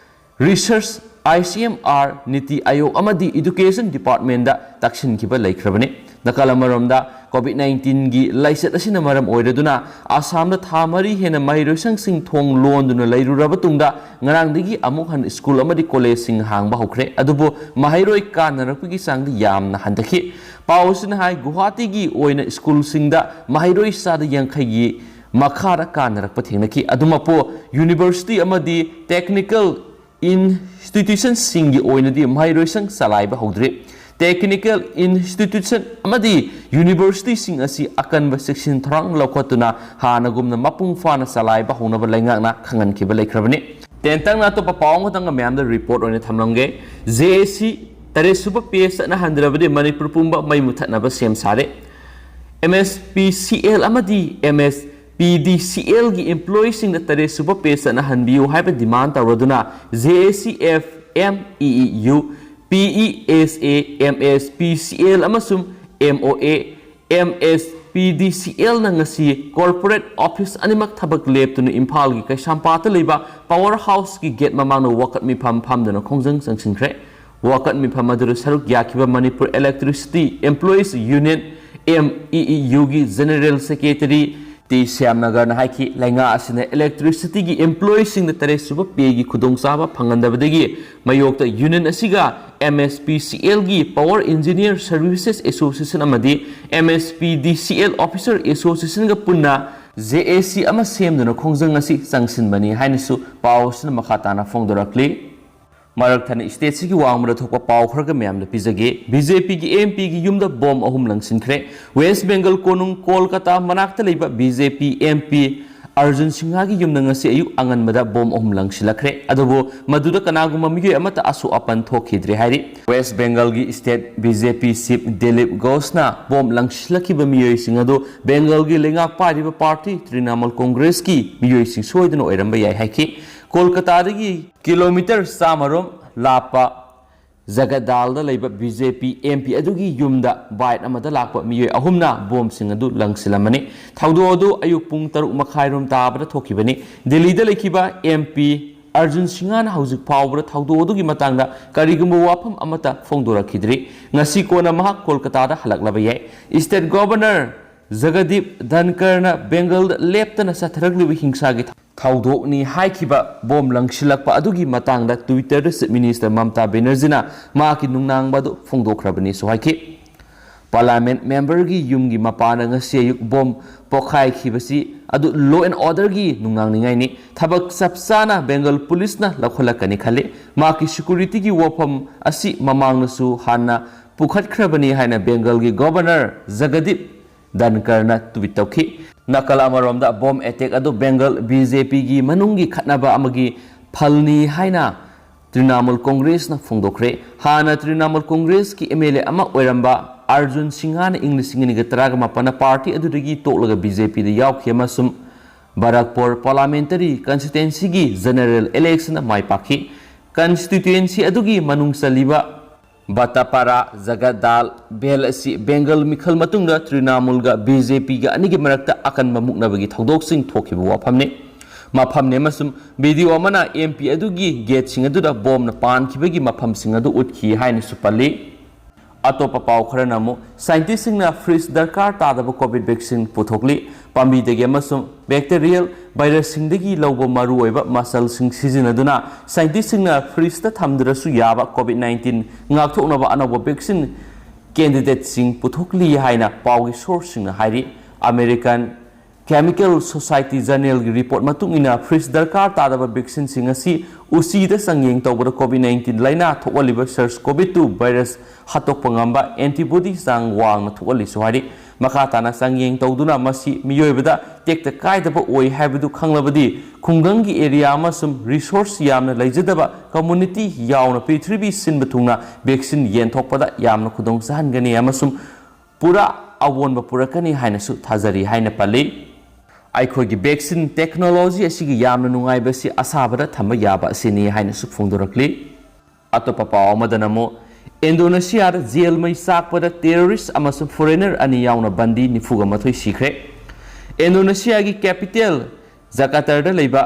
Research, ICMR, NITI Aayog ꯑꯃꯗꯤ Education Departmentꯇ ꯇꯛꯁꯤꯟꯈꯤꯕ ꯂꯩꯈ꯭ꯔꯕꯅꯤ꯫ ꯅꯥꯀꯜ ꯑꯃꯔꯣꯝꯗ, COVID nineteen ꯒꯤ ꯂꯥꯏꯆꯠ ꯑꯁꯤꯅ ꯃꯔꯝ ꯑꯣꯏꯔꯗꯨꯅ ꯑꯁꯥꯝꯗ ꯊꯥ ꯃꯔꯤ ꯍꯦꯟꯅ ꯃꯍꯩꯔꯣꯏꯁꯪꯁꯤꯡ ꯊꯣꯡ ꯂꯣꯟꯗꯨꯅ ꯂꯩꯔꯨꯔꯕ ꯇꯨꯡꯗ, ꯉꯔꯥꯡꯗꯒꯤ ꯑꯃꯨꯛ ꯍꯟꯅ ꯁ꯭ꯀꯨꯜ ꯑꯃꯗꯤ ꯀꯣꯂꯦꯖꯁꯤꯡ ꯍꯥꯡꯕ ꯍꯧꯈ꯭ꯔꯦ꯫ ꯑꯗꯨꯕꯨ ꯃꯍꯩꯔꯣꯏ ꯀꯥꯅꯔꯛꯄꯒꯤ ꯆꯥꯡꯗꯤ ꯌꯥꯝꯅ ꯍꯟꯊꯈꯤ꯫ ꯄꯥꯎ ꯑꯁꯤꯅ ꯍꯥꯏ, ꯒꯨꯋꯥꯍꯥꯇꯤꯒꯤ ꯑꯣꯏꯅ ꯁ꯭ꯀꯨꯜꯁꯤꯡꯗ ꯃꯍꯩꯔꯣꯏ ꯆꯥꯗ ꯌꯥꯡꯈꯩꯒꯤ ꯃꯈꯥꯗ ꯀꯥꯅꯔꯛꯄ ꯊꯦꯡꯅꯈꯤ꯫ ꯑꯗꯨꯃꯛꯄꯨ, ꯌꯨꯅꯤꯚꯔꯁꯤꯇꯤ ꯑꯃꯗꯤ ꯇꯦꯛꯅꯤꯀꯦꯜ ꯏꯟꯁꯇꯤꯇ꯭ꯌꯨꯁꯟꯁꯤꯡꯒꯤ ꯑꯣꯏꯅꯗꯤ ꯃꯍꯩꯔꯣꯏꯁꯪ ꯆꯂꯥꯏꯕ ꯍꯧꯗ꯭ꯔꯤ꯫ ꯇꯦꯛꯅꯤꯀꯦꯜ ꯏꯟꯁꯇꯤꯇ꯭ꯌꯨꯁꯟ ꯑꯃꯗꯤ ꯌꯨꯅꯤꯚꯔꯁꯤꯇꯤꯁꯤꯡ ꯑꯁꯤ ꯑꯀꯟꯕ ꯆꯦꯛꯁꯤꯟ ꯊꯧꯔꯥꯡ ꯂꯧꯈꯠꯇꯨꯅ ꯍꯥꯟꯅꯒꯨꯝꯅ ꯃꯄꯨꯡ ꯐꯥꯅ ꯆꯂꯥꯏꯕ ꯍꯧꯅꯕ ꯂꯩꯉꯥꯛꯅ ꯈꯪꯍꯟꯈꯤꯕ ꯂꯩꯈ꯭ꯔꯕꯅꯤ꯫ ꯇꯦꯟꯇꯛꯅ ꯑꯇꯣꯞꯄ ꯄꯥꯎ ꯑꯃꯇꯪꯒ ꯃꯌꯥꯝꯗ ꯔꯤꯄꯣꯔꯠ ꯑꯣꯏꯅ ꯊꯝꯂꯝꯒꯦ꯫ JAC ꯇꯔꯦꯠ ꯁꯨꯕ ꯄꯦ ꯆꯠꯅꯍꯟꯗ꯭ꯔꯕꯗꯤ ꯃꯅꯤꯄꯨꯔ ꯄꯨꯝꯕ ꯃꯩ ꯃꯨꯊꯠꯅꯕ ꯁꯦꯝ ꯁꯥꯔꯦ꯫ MSPCL ꯑꯃꯗꯤ MSPDCLꯒꯤ ꯏꯝꯄ꯭ꯂꯣꯌꯤꯁꯤꯡꯗ ꯇꯔꯦꯠ ꯁꯨꯕ ꯄꯦ ꯆꯠꯅꯍꯟꯕꯤꯌꯨ ꯍꯥꯏꯕ ꯗꯤꯃꯥꯟ ꯇꯧꯔꯗꯨꯅ JAC, FMEEU, PESA, MSPCL ꯑꯃꯁꯨꯡ MOA, MSPDCLꯅ ꯉꯁꯤ ꯀꯣꯔꯄꯣꯔꯦꯠ ꯑꯣꯐꯤꯁ ꯑꯅꯤꯃꯛ ꯊꯕꯛ ꯂꯦꯞꯇꯨꯅ ꯏꯝꯐꯥꯜꯒꯤ ꯀꯩꯁꯥꯝꯄꯥꯠꯇ ꯂꯩꯕ ꯄꯥꯋꯔ ꯍꯥꯎꯁꯀꯤ ꯒꯦꯠ ꯃꯃꯥꯡꯗ ꯋꯥꯀꯠ ꯃꯤꯐꯝ ꯐꯝꯗꯨꯅ ꯈꯣꯡꯖꯪ ꯆꯪꯁꯤꯟꯈ꯭ꯔꯦ꯫ ꯋꯥꯀꯠ ꯃꯤꯐꯝ ꯑꯗꯨꯗ ꯁꯔꯨꯛ ꯌꯥꯈꯤꯕ ꯃꯅꯤꯄꯨꯔ ꯏꯂꯦꯛꯇ꯭ꯔꯤꯁꯤꯇꯤ ꯏꯝꯄ꯭ꯂꯣꯌꯤꯁ ꯌꯨꯅꯤꯌꯟ, MEEUꯒꯤ ꯖꯦꯅꯦꯔꯦꯜ ꯁꯦꯀ꯭ꯔꯦꯇꯔꯤ ꯇꯤ ꯁ꯭ꯌꯥꯝꯅꯒꯔꯅ ꯍꯥꯏꯈꯤ, ꯂꯩꯉꯥꯛ ꯑꯁꯤꯅ ꯏꯂꯦꯛꯇ꯭ꯔꯤꯁꯤꯇꯤꯒꯤ ꯏꯝꯄ꯭ꯂꯣꯌꯤꯁꯤꯡꯗ ꯇꯔꯦꯠ ꯁꯨꯕ ꯄꯦꯒꯤ ꯈꯨꯗꯣꯡꯆꯥꯕ ꯐꯪꯍꯟꯗꯕꯗꯒꯤ ꯃꯥꯌꯣꯛꯇ ꯌꯨꯅꯤꯌꯟ ꯑꯁꯤꯒ MSPCLꯒꯤ ꯄꯥꯋꯔ ꯏꯟꯖꯤꯅꯤꯌꯔ ꯁꯔꯚꯤꯁꯦꯁ ꯑꯦꯁꯣꯁꯤꯌꯦꯁꯟ ꯑꯃꯗꯤ MSPDCL ꯑꯣꯐꯤꯁꯔ ꯑꯦꯁꯣꯁꯤꯌꯦꯁꯟꯒ ꯄꯨꯟꯅ JAC ꯑꯃ ꯁꯦꯝꯗꯨꯅ ꯈꯣꯡꯖꯪ ꯑꯁꯤ ꯆꯪꯁꯤꯟꯕꯅꯤ ꯍꯥꯏꯅꯁꯨ ꯄꯥꯎ ꯑꯁꯤꯅ ꯃꯈꯥ ꯇꯥꯅ ꯐꯣꯡꯗꯣꯔꯛꯂꯤ꯫ ꯃꯔꯛ ꯊꯠꯅ ꯁ꯭ꯇꯦꯠꯁꯤꯒꯤ ꯋꯥꯡꯃꯗ ꯊꯣꯛꯄ ꯄꯥꯎ ꯈꯔꯒ ꯃꯌꯥꯝꯗ ꯄꯤꯖꯒꯦ꯫ BJPꯒꯤ MPꯒꯤ ꯌꯨꯝꯗ ꯕꯣꯝ ꯑꯍꯨꯝ ꯂꯪꯁꯤꯟꯈ꯭ꯔꯦ꯫ ꯋꯦꯁ ꯕꯦꯡꯒꯜ ꯀꯣꯅꯨꯡ ꯀꯣꯜꯀꯇꯥ ꯃꯅꯥꯛꯇ ꯂꯩꯕ BJP MP ꯑꯔꯖꯨꯟ ꯁꯤꯡꯍꯒꯤ ꯌꯨꯝꯗ ꯉꯁꯤ ꯑꯌꯨꯛ ꯑꯉꯟꯕꯗ ꯕꯣꯝ ꯑꯍꯨꯝ ꯂꯪꯁꯤꯜꯂꯛꯈ꯭ꯔꯦ꯫ ꯑꯗꯨꯕꯨ ꯃꯗꯨꯗ ꯀꯅꯥꯒꯨꯝꯕ ꯃꯤꯑꯣꯏ ꯑꯃꯠꯇ ꯑꯁꯣꯛ ꯑꯄꯟ ꯊꯣꯛꯈꯤꯗ꯭ꯔꯦ ꯍꯥꯏꯔꯤ꯫ ꯋꯦꯁ ꯕꯦꯡꯒꯜꯒꯤ ꯁ꯭ꯇꯦꯠ BJP ꯆꯤꯐ ꯗꯤꯂꯤꯞ ꯘꯣꯁꯅ ꯕꯣꯝ ꯂꯪꯁꯤꯜꯂꯛꯈꯤꯕ ꯃꯤꯑꯣꯏꯁꯤꯡ ꯑꯗꯨ ꯕꯦꯡꯒꯜꯒꯤ ꯂꯩꯉꯥꯛ ꯄꯥꯏꯔꯤꯕ ꯄꯥꯔꯇꯤ ꯇ꯭ꯔꯤꯅꯥꯃꯨꯜ ꯀꯣꯡꯒ꯭ꯔꯦꯁꯀꯤ ꯃꯤꯑꯣꯏꯁꯤꯡ ꯁꯣꯏꯗꯅ ꯑꯣꯏꯔꯝꯕ ꯌꯥꯏ ꯍꯥꯏꯈꯤ꯫ ꯀꯣꯜꯀꯇꯥꯗꯒꯤ ꯀꯤꯂꯣꯃꯤꯇꯔ ꯆꯥꯝꯃ ꯔꯣꯝ ꯂꯥꯞꯄ ꯖꯒꯗꯥꯜꯗ ꯂꯩꯕ B J P M P ꯑꯗꯨꯒꯤ ꯌꯨꯝꯗ ꯕꯥꯏꯛ ꯑꯃꯗ ꯂꯥꯛꯄ ꯃꯤꯑꯣꯏ ꯑꯍꯨꯝꯅ ꯕꯣꯝꯁꯤꯡ ꯑꯗꯨ ꯂꯪꯁꯤꯜꯂꯝꯕꯅꯤ꯫ ꯊꯧꯗꯣꯛ ꯑꯗꯨ ꯑꯌꯨꯛ ꯄꯨꯡ ꯇꯔꯨꯛ ꯃꯈꯥꯏꯔꯣꯝ ꯇꯥꯕꯗ ꯊꯣꯛꯈꯤꯕꯅꯤ꯫ ꯗꯦꯜꯂꯤꯗ ꯂꯩꯈꯤꯕ ꯑꯦꯝ ꯄꯤ ꯑꯔꯖꯨꯟ ꯁꯤꯡꯍꯥꯅ ꯍꯧꯖꯤꯛ ꯐꯥꯎꯕꯗ ꯊꯧꯗꯣꯛ ꯑꯗꯨꯒꯤ ꯃꯇꯥꯡꯗ ꯀꯔꯤꯒꯨꯝꯕ ꯋꯥꯐꯝ ꯑꯃꯠꯇ ꯐꯣꯡꯗꯣꯔꯛꯈꯤꯗ꯭ꯔꯤ꯫ ꯉꯁꯤ ꯀꯣꯟꯅ ꯃꯍꯥꯛ ꯀꯣꯜꯀꯇꯥꯗ ꯍꯜꯂꯛꯂꯕ ꯌꯥꯏ꯫ ꯁ꯭ꯇꯦꯠ ꯒꯣꯚꯔꯅꯔ ꯖꯒꯗꯤꯞ ꯙꯟꯀꯔꯅ ꯕꯦꯡꯒꯜꯗ ꯂꯦꯞꯇꯅ ꯆꯠꯊꯔꯛꯂꯤꯕ ꯍꯤꯡꯁꯥꯒꯤ ꯊꯧꯗꯣꯛꯅꯤ ꯍꯥꯏꯈꯤꯕ ꯕꯣꯝ ꯂꯪꯁꯤꯜꯂꯛꯄ ꯑꯗꯨꯒꯤ ꯃꯇꯥꯡꯗ Twitter-ꯗ Chief Minister ꯃꯝꯇꯥ ꯕꯦꯅꯔꯖꯤꯅ ꯃꯍꯥꯛꯀꯤ ꯅꯨꯡꯅꯥꯡꯕ ꯑꯗꯨ ꯐꯣꯡꯗꯣꯛꯈ꯭ꯔꯕꯅꯤꯁꯨ ꯍꯥꯏꯈꯤ꯫ Parliament member-ꯒꯤ ꯌꯨꯝꯒꯤ ꯃꯄꯥꯟꯗ ꯉꯁꯤ ꯑꯌꯨꯛ ꯕꯣꯝ ꯄꯣꯈꯥꯏꯈꯤꯕꯁꯤ ꯑꯗꯨ law and order-ꯒꯤ ꯅꯨꯡꯅꯥꯡꯅꯤꯉꯥꯏꯅꯤ꯫ ꯊꯕꯛ ꯆꯞ ꯆꯥꯅ ꯕꯦꯡꯒꯜ ꯄꯨꯂꯤꯁꯅ ꯂꯧꯈꯠꯂꯛꯀꯅꯤ ꯈꯜꯂꯤ꯫ ꯃꯍꯥꯛꯀꯤ security-ꯒꯤ ꯋꯥꯐꯝ ꯑꯁꯤ ꯃꯃꯥꯡꯗꯁꯨ ꯍꯥꯟꯅ ꯄꯨꯈꯠꯈ꯭ꯔꯕꯅꯤ ꯍꯥꯏꯅ ꯕꯦꯡꯒꯜꯒꯤ ꯒꯣꯚꯔꯅꯔ ꯖꯒꯗꯤꯞ ꯙꯟꯀꯔꯅ tweet ꯇꯧꯈꯤ꯫ ꯅꯥꯀꯜ ꯑꯃꯔꯣꯝꯗ ꯕꯣꯝ ꯑꯦꯇꯦꯛ ꯑꯗꯨ ꯕꯦꯡꯒꯜ ꯕꯤ ꯖꯦ ꯄꯤꯒꯤ ꯃꯅꯨꯡꯒꯤ ꯈꯠꯅꯕ ꯑꯃꯒꯤ ꯐꯜꯅꯤ ꯍꯥꯏꯅ ꯇ꯭ꯔꯤꯅꯥꯃꯨꯜ ꯀꯣꯡꯒ꯭ꯔꯦꯁꯅ ꯐꯣꯡꯗꯣꯛꯈ꯭ꯔꯦ꯫ ꯍꯥꯟꯅ ꯇ꯭ꯔꯤꯅꯥꯃꯨꯜ ꯀꯣꯡꯒ꯭ꯔꯦꯁꯀꯤ ꯑꯦꯝ ꯑꯦꯜ ꯑꯦ ꯑꯃ ꯑꯣꯏꯔꯝꯕ ꯑꯔꯖꯨꯟ ꯁꯤꯡꯍꯥꯅ ꯏꯪ ꯂꯤꯁꯤꯡ ꯑꯅꯤꯒ ꯇꯔꯥꯒ ꯃꯥꯄꯟꯗ ꯄꯥꯔꯇꯤ ꯑꯗꯨꯗꯒꯤ ꯇꯣꯛꯂꯒ ꯕꯤ ꯖꯦ ꯄꯤꯗ ꯌꯥꯎꯈꯤ ꯑꯃꯁꯨꯡ ꯕꯔꯛꯄꯣꯔ ꯄꯥꯔꯂꯥꯃꯦꯟꯇꯔꯤ ꯀꯟꯁꯇꯤꯇ꯭ꯋꯦꯟꯁꯤꯒꯤ ꯖꯦꯅꯔꯦꯜ ꯏꯂꯦꯛꯁꯟꯗ ꯃꯥꯏ ꯄꯥꯛꯈꯤ꯫ ꯀꯟꯁꯇꯤꯇ꯭ꯋꯦꯟꯁꯤ ꯑꯗꯨꯒꯤ ꯃꯅꯨꯡ ꯆꯜꯂꯤꯕ ꯕꯇꯥꯄꯥꯔꯥ ꯖꯒꯗꯥꯜ ꯕꯦꯜ ꯑꯁꯤ ꯕꯦꯡꯒꯜ ꯃꯤꯈꯜ ꯃꯇꯨꯡꯗ ꯇ꯭ꯔꯤꯅꯥꯃꯨꯜꯒ ꯕꯤ ꯖꯦ ꯄꯤꯒ ꯑꯅꯤꯒꯤ ꯃꯔꯛꯇ ꯑꯀꯟꯕ ꯃꯨꯛꯅꯕꯒꯤ ꯊꯧꯗꯣꯛꯁꯤꯡ ꯊꯣꯛꯈꯤꯕ ꯋꯥꯐꯝꯅꯤ꯫ ꯃꯐꯝꯅꯤ ꯑꯃꯁꯨꯡ ꯚꯤꯗꯤꯑꯣ ꯑꯃꯅ ꯑꯦꯝ ꯄꯤ ꯑꯗꯨꯒꯤ ꯒꯦꯠꯁꯤꯡ ꯑꯗꯨꯗ ꯕꯣꯝꯅ ꯄꯥꯟꯈꯤꯕꯒꯤ ꯃꯐꯝꯁꯤꯡ ꯑꯗꯨ ꯎꯠꯈꯤ ꯍꯥꯏꯅꯁꯨ ꯄꯜꯂꯤ꯫ ꯑꯇꯣꯞꯄ ꯄꯥꯎ ꯈꯔꯅ ꯑꯃꯨꯛ ꯁꯥꯏꯟꯇꯤꯁꯁꯤꯡꯅ ꯐ꯭ꯔꯤꯖ ꯗꯔꯀꯥꯔ ꯇꯥꯗꯕ ꯀꯣꯚꯤꯗ ꯚꯦꯛꯁꯤꯟ ꯄꯨꯊꯣꯛꯂꯤ꯫ ꯄꯥꯝꯕꯤꯗꯒꯤ ꯑꯃꯁꯨꯡ ꯕꯦꯛꯇꯦꯔꯤꯌꯦꯜ ꯚꯥꯏꯔꯁꯁꯤꯡꯗꯒꯤ ꯂꯧꯕ ꯃꯔꯨꯑꯣꯏꯕ ꯃꯆꯜꯁꯤꯡ ꯁꯤꯖꯤꯟꯅꯗꯨꯅ ꯁꯥꯏꯟꯇꯤꯁꯁꯤꯡꯅ ꯐ꯭ꯔꯤꯖꯇ ꯊꯝꯗ꯭ꯔꯁꯨ ꯌꯥꯕ ꯀꯣꯚꯤꯗ ꯅꯥꯏꯟꯇꯤꯟ ꯉꯥꯛꯊꯣꯛꯅꯕ ꯑꯅꯧꯕ ꯚꯦꯛꯁꯤꯟ ꯀꯦꯟꯗꯤꯗꯦꯠꯁꯤꯡ ꯄꯨꯊꯣꯛꯂꯤ ꯍꯥꯏꯅ ꯄꯥꯎꯒꯤ ꯁꯣꯔꯁꯁꯤꯡꯅ ꯍꯥꯏꯔꯤ꯫ ꯑꯃꯦꯔꯤꯀꯥꯟ ꯀꯦꯃꯤꯀꯦꯜ ꯁꯣꯁꯥꯏꯇꯤ ꯖꯔꯅꯦꯜꯒꯤ ꯔꯤꯄꯣꯔꯠ ꯃꯇꯨꯡ ꯏꯟꯅ, ꯐ꯭ꯔꯤꯖ ꯗꯔꯀꯥꯔ ꯇꯥꯗꯕ ꯚꯦꯛꯁꯤꯟꯁꯤꯡ ꯑꯁꯤ ꯎꯆꯤꯗ ꯆꯥꯡꯌꯦꯡ ꯇꯧꯕꯗ ꯀꯣꯚꯤꯗ ꯅꯥꯏꯟꯇꯤꯟ ꯂꯥꯏꯅꯥ ꯊꯣꯛꯍꯜꯂꯤꯕ ꯁꯥꯔꯁ ꯀꯣꯚꯤꯗ ꯇꯨ ꯚꯥꯏꯔꯁ ꯍꯥꯠꯇꯣꯛꯄ ꯉꯝꯕ ꯑꯦꯟꯇꯤꯕꯣꯗꯤ ꯆꯥꯡ ꯋꯥꯡꯅ ꯊꯣꯛꯍꯜꯂꯤꯁꯨ ꯍꯥꯏꯔꯤ꯫ ꯃꯈꯥ ꯇꯥꯅ ꯆꯥꯡꯌꯦꯡ ꯇꯧꯗꯨꯅ ꯃꯁꯤ ꯃꯤꯑꯣꯏꯕꯗ ꯇꯦꯛꯇ ꯀꯥꯏꯗꯕ ꯑꯣꯏ ꯍꯥꯏꯕꯗꯨ ꯈꯪꯂꯕꯗꯤ, ꯈꯨꯡꯒꯪꯒꯤ ꯑꯦꯔꯤꯌꯥ ꯑꯃꯁꯨꯡ ꯔꯤꯁꯣꯔꯁ ꯌꯥꯝꯅ ꯂꯩꯖꯗꯕ ꯀꯝꯃ꯭ꯌꯨꯅꯤꯇꯤ ꯌꯥꯎꯅ ꯄ꯭ꯔꯤꯊꯤꯕꯤ ꯁꯤꯟꯕ ꯊꯨꯡꯅ ꯚꯦꯛꯁꯤꯟ ꯌꯦꯟꯊꯣꯛꯄꯗ ꯌꯥꯝꯅ ꯈꯨꯗꯣꯡ ꯆꯥꯍꯟꯒꯅꯤ ꯑꯃꯁꯨꯡ ꯄꯨꯔꯥ ꯑꯑꯣꯟꯕ ꯄꯨꯔꯛꯀꯅꯤ ꯍꯥꯏꯅꯁꯨ ꯊꯥꯖꯔꯤ ꯍꯥꯏꯅ ꯄꯜꯂꯤ꯫ ꯑꯩꯈꯣꯏꯒꯤ ꯚꯦꯛꯁꯤꯟ ꯇꯦꯛꯅꯣꯂꯣꯖꯤ ꯑꯁꯤꯒꯤ ꯌꯥꯝꯅ ꯅꯨꯡꯉꯥꯏꯕꯁꯤ ꯑꯁꯥꯕꯗ ꯊꯝꯕ ꯌꯥꯕ ꯑꯁꯤꯅꯤ ꯍꯥꯏꯅꯁꯨ ꯐꯣꯡꯗꯣꯔꯛꯂꯤ꯫ ꯑꯇꯣꯞꯄ ꯄꯥꯎ ꯑꯃꯗꯅ ꯑꯃꯨꯛ, ꯏꯟꯗꯣꯅꯦꯁꯤꯌꯥꯗ ꯖꯦꯜ ꯃꯩ ꯆꯥꯛꯄꯗ ꯇꯦꯔꯣꯔꯤꯁ ꯑꯃꯁꯨꯡ ꯐꯣꯔꯦꯅꯔ ꯑꯅꯤ ꯌꯥꯎꯅ ꯕꯟꯗꯤ ꯅꯤꯐꯨꯒ ꯃꯥꯊꯣꯏ ꯁꯤꯈ꯭ꯔꯦ꯫ ꯏꯟꯗꯣꯅꯦꯁꯤꯌꯥꯒꯤ ꯀꯦꯄꯤꯇꯦꯜ ꯖꯀꯥꯇꯔꯗ ꯂꯩꯕ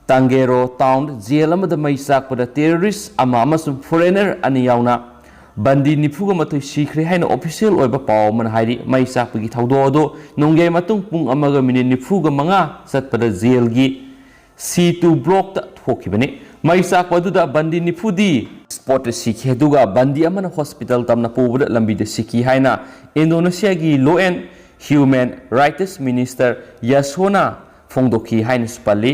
ꯇꯥꯡꯒꯦꯔꯣ ꯇꯥꯎꯟ ꯖꯦꯜ ꯑꯃꯗ ꯃꯩ ꯆꯥꯛꯄꯗ ꯇꯦꯔꯣꯔꯤꯁ ꯑꯃ ꯑꯃꯁꯨꯡ ꯐꯣꯔꯦꯅꯔ ꯑꯅꯤ ꯌꯥꯎꯅ ꯕꯟꯗꯤ ꯅꯤꯐꯨꯒ ꯃꯥꯊꯣꯏ ꯁꯤꯈ꯭ꯔꯦ ꯍꯥꯏꯅ ꯑꯣꯐꯤꯁꯤꯌꯦꯜ ꯑꯣꯏꯕ ꯄꯥꯎ ꯑꯃꯅ ꯍꯥꯏꯔꯤ꯫ ꯃꯩ ꯆꯥꯛꯄꯒꯤ ꯊꯧꯗꯣꯛ ꯑꯗꯨ ꯅꯣꯡꯌꯥꯏ ꯃꯇꯨꯡ ꯄꯨꯡ ꯑꯃꯒ ꯃꯤꯅꯤꯠ ꯅꯤꯐꯨꯒ ꯃꯉꯥ ꯆꯠꯄꯗ ꯖꯦꯜꯒꯤ ꯁꯤ ꯇꯨ ꯕ꯭ꯂꯣꯛꯇ ꯊꯣꯛꯈꯤꯕꯅꯤ꯫ ꯃꯩ ꯆꯥꯛꯄ ꯑꯗꯨꯗ ꯕꯟꯗꯤ ꯅꯤꯐꯨꯗꯤ ꯁ꯭ꯄꯣꯠꯇ ꯁꯤꯈꯤ, ꯑꯗꯨꯒ ꯕꯟꯗꯤ ꯑꯃꯅ ꯍꯣꯁꯄꯤꯇꯥꯜ ꯇꯝꯅ ꯄꯨꯕꯗ ꯂꯝꯕꯤꯗ ꯁꯤꯈꯤ ꯍꯥꯏꯅ ꯏꯟꯗꯣꯅꯦꯁꯤꯌꯥꯒꯤ law and human rights minister Yasonna ꯐꯣꯡꯗꯣꯛꯈꯤ ꯍꯥꯏꯅꯁꯨ ꯄꯜꯂꯤ꯫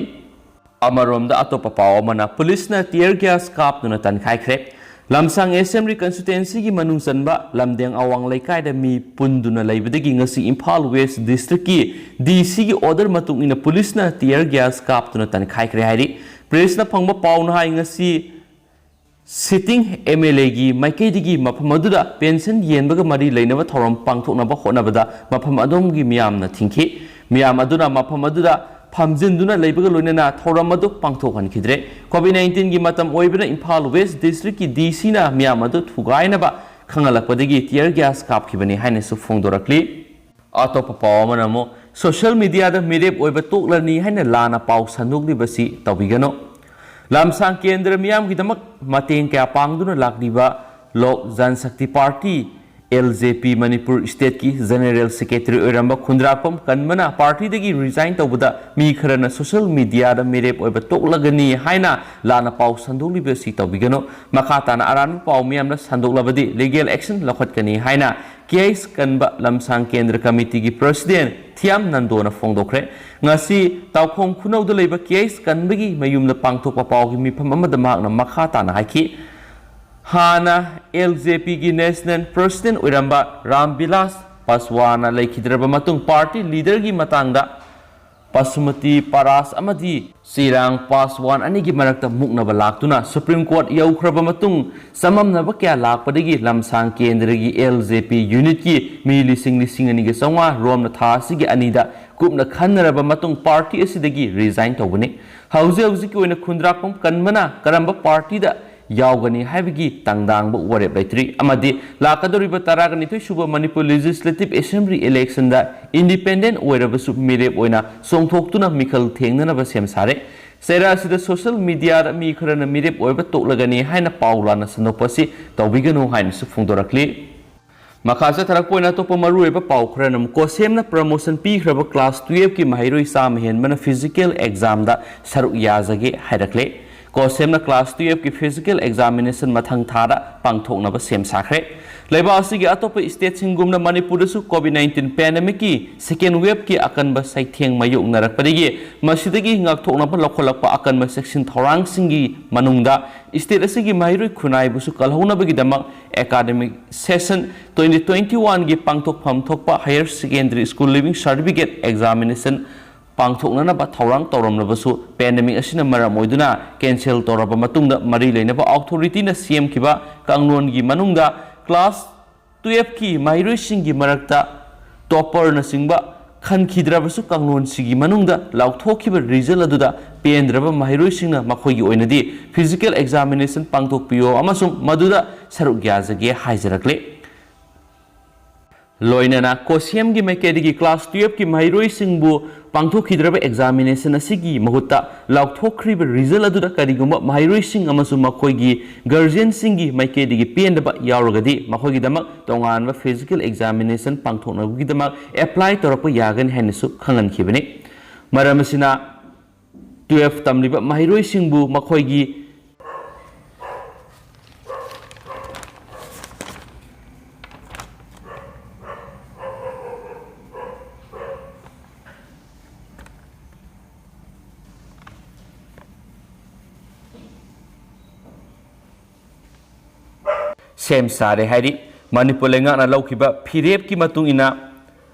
ꯑꯃꯔꯣꯝꯗ, ꯑꯇꯣꯞꯄ ꯄꯥꯎ ꯑꯃꯅ, ꯄꯨꯂꯤꯁꯅ ꯇꯤꯌꯔ ꯒ꯭ꯌꯥꯁ ꯀꯥꯞꯇꯨꯅ ꯇꯥꯟꯈꯥꯏꯈ꯭ꯔꯦ꯫ ꯂꯝꯁꯥꯡ ꯑꯦꯁꯦꯝꯕ꯭ꯂꯤ ꯀꯟꯁꯇꯤꯇ꯭ꯋꯦꯟꯁꯤꯒꯤ ꯃꯅꯨꯡ ꯆꯟꯕ ꯂꯝꯗꯦꯡ ꯑꯋꯥꯡ ꯂꯩꯀꯥꯏꯗ ꯃꯤ ꯄꯨꯟꯗꯨꯅ ꯂꯩꯕꯗꯒꯤ ꯉꯁꯤ ꯏꯝꯐꯥꯜ ꯋꯦꯁ ꯗꯤꯁꯇ꯭ꯔꯤꯛꯀꯤ ꯗꯤ ꯁꯤꯒꯤ ꯑꯣꯔꯗꯔ ꯃꯇꯨꯡ ꯏꯟꯅ ꯄꯨꯂꯤꯁꯅ ꯇꯤꯌꯔ ꯒ꯭ꯌꯥꯁ ꯀꯥꯞꯇꯨꯅ ꯇꯥꯟꯈꯥꯏꯈ꯭ꯔꯦ ꯍꯥꯏꯔꯤ꯫ ꯄ꯭ꯔꯦꯁꯅ ꯐꯪꯕ ꯄꯥꯎꯅ ꯍꯥꯏ, ꯉꯁꯤ ꯁꯤꯇꯤꯡ ꯑꯦꯝ ꯑꯦꯜ ꯑꯦꯒꯤ ꯃꯥꯏꯀꯩꯗꯒꯤ ꯃꯐꯝ ꯑꯗꯨꯗ ꯄꯦꯟꯁꯟ ꯌꯦꯟꯕꯒ ꯃꯔꯤ ꯂꯩꯅꯕ ꯊꯧꯔꯝ ꯄꯥꯡꯊꯣꯛꯅꯕ ꯍꯣꯠꯅꯕꯗ ꯃꯐꯝ ꯑꯗꯨꯒꯤ ꯃꯤꯌꯥꯝꯅ ꯊꯤꯡꯈꯤ꯫ ꯃꯤꯌꯥꯝ ꯑꯗꯨꯅ ꯃꯐꯝ ꯑꯗꯨꯗ ꯐꯝꯖꯤꯟꯗꯨꯅ ꯂꯩꯕꯒ ꯂꯣꯏꯅꯅ ꯊꯧꯔꯝ ꯑꯗꯨ ꯄꯥꯡꯊꯣꯛꯍꯟꯈꯤꯗ꯭ꯔꯦ꯫ ꯀꯣꯚꯤꯗ ꯅꯥꯏꯟꯇꯤꯟꯒꯤ ꯃꯇꯝ ꯑꯣꯏꯕꯅ ꯏꯝꯐꯥꯜ ꯋꯦꯁ ꯗꯤꯁꯇ꯭ꯔꯤꯛꯀꯤ ꯗꯤ ꯁꯤꯅ ꯃꯤꯌꯥꯝ ꯑꯗꯨ ꯊꯨꯒꯥꯏꯅꯕ ꯈꯪꯍꯜꯂꯛꯄꯗꯒꯤ ꯇꯤꯌꯔ ꯒ꯭ꯌꯥꯁ ꯀꯥꯞꯈꯤꯕꯅꯤ ꯍꯥꯏꯅꯁꯨ ꯐꯣꯡꯗꯣꯔꯛꯂꯤ꯫ ꯑꯇꯣꯞꯄ ꯄꯥꯎ ꯑꯃꯅ ꯑꯃꯨꯛ, ꯁꯣꯁꯤꯌꯦꯜ ꯃꯤꯗꯤꯌꯥꯗ ꯃꯤꯔꯦꯞ ꯑꯣꯏꯕ ꯇꯣꯛꯂꯅꯤ ꯍꯥꯏꯅ ꯂꯥꯟꯅ ꯄꯥꯎ ꯁꯟꯗꯣꯛꯂꯤꯕꯁꯤ ꯇꯧꯕꯤꯒꯅꯨ꯫ ꯂꯝꯁꯥꯡ ꯀꯦꯟꯗ꯭ꯔ ꯃꯤꯌꯥꯝꯒꯤꯗꯃꯛ ꯃꯇꯦꯡ ꯀꯌꯥ ꯄꯥꯡꯗꯨꯅ ꯂꯥꯛꯂꯤꯕ ꯂꯣꯛ ꯖꯟꯁꯛꯇꯤ ꯄꯥꯔꯇꯤ, ꯑꯦꯜ ꯖꯦ ꯄꯤ, ꯃꯅꯤꯄꯨꯔ ꯁ꯭ꯇꯦꯠꯀꯤ ꯖꯦꯅꯦꯔꯦꯜ ꯁꯦꯀ꯭ꯔꯦꯇꯔꯤ ꯑꯣꯏꯔꯝꯕ ꯈꯨꯟꯗ꯭ꯔꯥꯛꯄꯝ ꯀꯟꯕꯅ ꯄꯥꯔꯇꯤꯗꯒꯤ ꯔꯤꯖꯥꯏꯟ ꯇꯧꯕꯗ ꯃꯤ ꯈꯔꯅ ꯁꯣꯁꯤꯌꯦꯜ ꯃꯤꯗꯤꯌꯥꯗ ꯃꯤꯔꯦꯞ ꯑꯣꯏꯕ ꯇꯣꯛꯂꯒꯅꯤ ꯍꯥꯏꯅ ꯂꯥꯟꯅ ꯄꯥꯎ ꯁꯟꯗꯣꯛꯂꯤꯕꯁꯤ ꯇꯧꯕꯤꯒꯅꯨ꯫ ꯃꯈꯥ ꯇꯥꯅ ꯑꯔꯥꯟꯕ ꯄꯥꯎ ꯃꯤꯌꯥꯝꯅ ꯁꯟꯗꯣꯛꯂꯕꯗꯤ ꯂꯤꯒꯦꯜ ꯑꯦꯛꯁꯟ ꯂꯧꯈꯠꯀꯅꯤ ꯍꯥꯏꯅ ꯀꯦ ꯑꯩꯆ ꯀꯟꯕ ꯂꯝꯁꯥꯡ ꯀꯦꯟꯗ꯭ꯔ ꯀꯃꯤꯇꯤꯒꯤ ꯄ꯭ꯔꯁꯤꯗꯦꯟ ꯊꯤꯌꯥꯝ ꯅꯟꯗꯣꯅ ꯐꯣꯡꯗꯣꯛꯈ꯭ꯔꯦ꯫ ꯉꯁꯤ ꯇꯥꯎꯈꯣꯡ ꯈꯨꯅꯧꯗ ꯂꯩꯕ ꯀꯦ ꯑꯩꯆ ꯀꯟꯕꯒꯤ ꯃꯌꯨꯝꯗ ꯄꯥꯡꯊꯣꯛꯄ ꯄꯥꯎꯒꯤ ꯃꯤꯐꯝ ꯑꯃꯗ ꯃꯍꯥꯛꯅ ꯃꯈꯥ ꯇꯥꯅ ꯍꯥꯏꯈꯤ, ꯍꯥꯟꯅ ꯑꯦꯜ ꯖꯦ ꯄꯤꯒꯤ ꯅꯦꯁꯅꯦꯜ ꯄ꯭ꯔꯁꯤꯗꯦꯟ ꯑꯣꯏꯔꯝꯕ ꯔꯥꯝ ꯕꯤꯂꯥꯁ ꯄꯥꯁꯋꯥꯟꯅ ꯂꯩꯈꯤꯗ꯭ꯔꯕ ꯃꯇꯨꯡ ꯄꯥꯔꯇꯤ ꯂꯤꯗꯔꯒꯤ ꯃꯇꯥꯡꯗ ꯄꯁꯨꯃꯇꯤ ꯄꯥꯔꯥꯁ ꯑꯃꯗꯤ ꯆꯤꯔꯥꯡ ꯄꯥꯁꯋꯥꯟ ꯑꯅꯤꯒꯤ ꯃꯔꯛꯇ ꯃꯨꯛꯅꯕ ꯂꯥꯛꯇꯨꯅ ꯁꯨꯄ꯭ꯔꯤꯝ ꯀꯣꯔꯠ ꯌꯧꯈ꯭ꯔꯕ ꯃꯇꯨꯡ, ꯆꯃꯝꯅꯕ ꯀꯌꯥ ꯂꯥꯛꯄꯗꯒꯤ ꯂꯝꯁꯥꯡ ꯀꯦꯟꯗ꯭ꯔꯒꯤ ꯑꯦꯜ ꯖꯦ ꯄꯤ ꯌꯨꯅꯤꯠꯀꯤ ꯃꯤ ꯂꯤꯁꯤꯡ, ꯂꯤꯁꯤꯡ ꯑꯅꯤꯒ ꯆꯥꯝꯃꯉꯥ ꯔꯣꯝꯅ ꯊꯥ ꯑꯁꯤꯒꯤ ꯑꯅꯤꯗ ꯀꯨꯞꯅ ꯈꯟꯅꯔꯕ ꯃꯇꯨꯡ ꯄꯥꯔꯇꯤ ꯑꯁꯤꯗꯒꯤ ꯔꯤꯖꯥꯏꯟ ꯇꯧꯕꯅꯤ꯫ ꯍꯧꯖꯤꯛ ꯍꯧꯖꯤꯛꯀꯤ ꯑꯣꯏꯅ ꯈꯨꯟꯗ꯭ꯔꯥꯛꯄꯝ ꯀꯟꯕꯅ ꯀꯔꯝꯕ ꯄꯥꯔꯇꯤꯗ ꯌꯥꯎꯒꯅꯤ ꯍꯥꯏꯕꯒꯤ ꯇꯪꯗꯥꯡꯕ ꯋꯥꯔꯦꯞ ꯂꯩꯇ꯭ꯔꯤ꯫ ꯑꯃꯗꯤ ꯂꯥꯛꯀꯗꯧꯔꯤꯕ ꯇꯔꯥꯒ ꯅꯤꯊꯣꯏ ꯁꯨꯕ ꯃꯅꯤꯄꯨꯔ Legislative Assembly election ꯗ independent ꯑꯣꯏꯔꯕꯁꯨ ꯃꯤꯔꯦꯞ ꯑꯣꯏꯅ ꯆꯣꯡꯊꯣꯛꯇꯨꯅ ꯃꯤꯈꯜ ꯊꯦꯡꯅꯅꯕ ꯁꯦꯝ ꯁꯥꯔꯦ꯫ ꯆꯩꯔꯥ ꯑꯁꯤꯗ social media ꯗ ꯃꯤ ꯈꯔꯅ ꯃꯤꯔꯦꯞ ꯑꯣꯏꯕ ꯇꯣꯛꯂꯒꯅꯤ ꯍꯥꯏꯅ ꯄꯥꯎ ꯂꯥꯟꯅ ꯁꯟꯗꯣꯛꯄ ꯑꯁꯤ ꯇꯧꯕꯤꯒꯅꯨ ꯍꯥꯏꯅꯁꯨ ꯐꯣꯡꯗꯣꯔꯛꯂꯤ꯫ ꯃꯈꯥ ꯆꯠꯊꯔꯛꯄ ꯑꯣꯏꯅ ꯑꯇꯣꯞꯄ ꯃꯔꯨꯑꯣꯏꯕ ꯄꯥꯎ ꯈꯔꯅ ꯑꯃꯨꯛ, ꯀꯣꯁꯦꯝꯅ promotion ꯄꯤꯈ꯭ꯔꯕ class twelve ꯀꯤ ꯃꯍꯩꯔꯣꯏ ꯆꯥꯝꯃ ꯍꯦꯟꯕꯅ physical exam ꯗ ꯁꯔꯨꯛ ꯌꯥꯖꯒꯦ ꯍꯥꯏꯔꯛꯂꯦ꯫ ꯀꯣꯁꯦꯝꯅ class twelve ꯀꯤ physical examination ꯃꯊꯪ ꯊꯥꯗ ꯄꯥꯡꯊꯣꯛꯅꯕ ꯁꯦꯝ ꯁꯥꯈ꯭ꯔꯦ꯫ ꯂꯩꯕꯥꯛ ꯑꯁꯤꯒꯤ ꯑꯇꯣꯞꯄ state ꯁꯤꯡꯒꯨꯝꯅ ꯃꯅꯤꯄꯨꯔꯗꯁꯨ COVID nineteen pandemic ꯀꯤ second wave ꯀꯤ ꯑꯀꯟꯕ ꯆꯩꯊꯦꯡ ꯃꯥꯌꯣꯛꯅꯔꯛꯄꯗꯒꯤ ꯃꯁꯤꯗꯒꯤ ꯉꯥꯛꯊꯣꯛꯅꯕ ꯂꯧꯈꯠꯂꯛꯄ ꯑꯀꯟꯕ ꯆꯦꯛꯁꯤꯟ ꯊꯧꯔꯥꯡꯁꯤꯡꯒꯤ ꯃꯅꯨꯡꯗ state ꯑꯁꯤꯒꯤ ꯃꯍꯩꯔꯣꯏ ꯈꯨꯟꯅꯥꯏꯕꯨꯁꯨ ꯀꯜꯍꯧꯅꯕꯒꯤꯗꯃꯛ academic session twenty twenty-one ꯒꯤ ꯄꯥꯡꯊꯣꯛꯐꯝ ꯊꯣꯛꯄ Higher Secondary School Leaving Certificate Examination ꯄꯥꯡꯊꯣꯛꯅꯅꯕ ꯊꯧꯔꯥꯡ ꯇꯧꯔꯝꯂꯕꯁꯨ, pandemic ꯑꯁꯤꯅ ꯃꯔꯝ ꯑꯣꯏꯗꯨꯅ cancel ꯇꯧꯔꯕ ꯃꯇꯨꯡꯗ ꯃꯔꯤ ꯂꯩꯅꯕ authority ꯅ ꯁꯦꯝꯈꯤꯕ ꯀꯥꯡꯂꯣꯟꯒꯤ ꯃꯅꯨꯡꯗ class twelve ꯀꯤ ꯃꯍꯩꯔꯣꯏꯁꯤꯡꯒꯤ ꯃꯔꯛꯇ topper ꯅꯆꯤꯡꯕ ꯈꯟꯈꯤꯗ꯭ꯔꯕꯁꯨ, ꯀꯥꯡꯂꯣꯟꯁꯤꯒꯤ ꯃꯅꯨꯡꯗ ꯂꯥꯎꯊꯣꯛꯈꯤꯕ result ꯑꯗꯨꯗ ꯄꯦꯟꯗ꯭ꯔꯕ ꯃꯍꯩꯔꯣꯏꯁꯤꯡꯅ ꯃꯈꯣꯏꯒꯤ ꯑꯣꯏꯅꯗꯤ physical examination ꯄꯥꯡꯊꯣꯛꯄꯤꯌꯣ ꯑꯃꯁꯨꯡ ꯃꯗꯨꯗ ꯁꯔꯨꯛ ꯌꯥꯖꯒꯦ ꯍꯥꯏꯖꯔꯛꯂꯦ꯫ ꯂꯣꯏꯅꯅ ꯀꯣꯁꯦꯝꯒꯤ ꯃꯥꯏꯀꯩꯗꯒꯤ class twelve ꯀꯤ ꯃꯍꯩꯔꯣꯏꯁꯤꯡꯕꯨ ꯄꯥꯡꯊꯣꯛꯈꯤꯗ꯭ꯔꯕ examination ꯑꯁꯤꯒꯤ ꯃꯍꯨꯠꯇ ꯂꯥꯎꯊꯣꯛꯈ꯭ꯔꯤꯕ result ꯑꯗꯨꯗ ꯀꯔꯤꯒꯨꯝꯕ ꯃꯍꯩꯔꯣꯏꯁꯤꯡ ꯑꯃꯁꯨꯡ ꯃꯈꯣꯏꯒꯤ guardian ꯁꯤꯡꯒꯤ ꯃꯥꯏꯀꯩꯗꯒꯤ ꯄꯦꯟꯗꯕ ꯌꯥꯎꯔꯒꯗꯤ, ꯃꯈꯣꯏꯒꯤꯗꯃꯛ ꯇꯣꯉꯥꯟꯕ physical examination ꯄꯥꯡꯊꯣꯛꯅꯕꯒꯤꯗꯃꯛ apply ꯇꯧꯔꯛꯄ ꯌꯥꯒꯅꯤ ꯍꯥꯏꯅꯁꯨ ꯈꯪꯍꯟꯈꯤꯕꯅꯤ꯫ ꯃꯔꯝ ꯑꯁꯤꯅ, twelve ꯇꯝꯂꯤꯕ ꯃꯍꯩꯔꯣꯏꯁꯤꯡꯕꯨ ꯃꯈꯣꯏꯒꯤ ꯁꯦꯝ ꯁꯥꯔꯦ ꯍꯥꯏꯔꯤ꯫ ꯃꯅꯤꯄꯨꯔ ꯂꯩꯉꯥꯛꯅ ꯂꯧꯈꯤꯕ ꯐꯤꯔꯦꯞꯀꯤ ꯃꯇꯨꯡ ꯏꯟꯅ,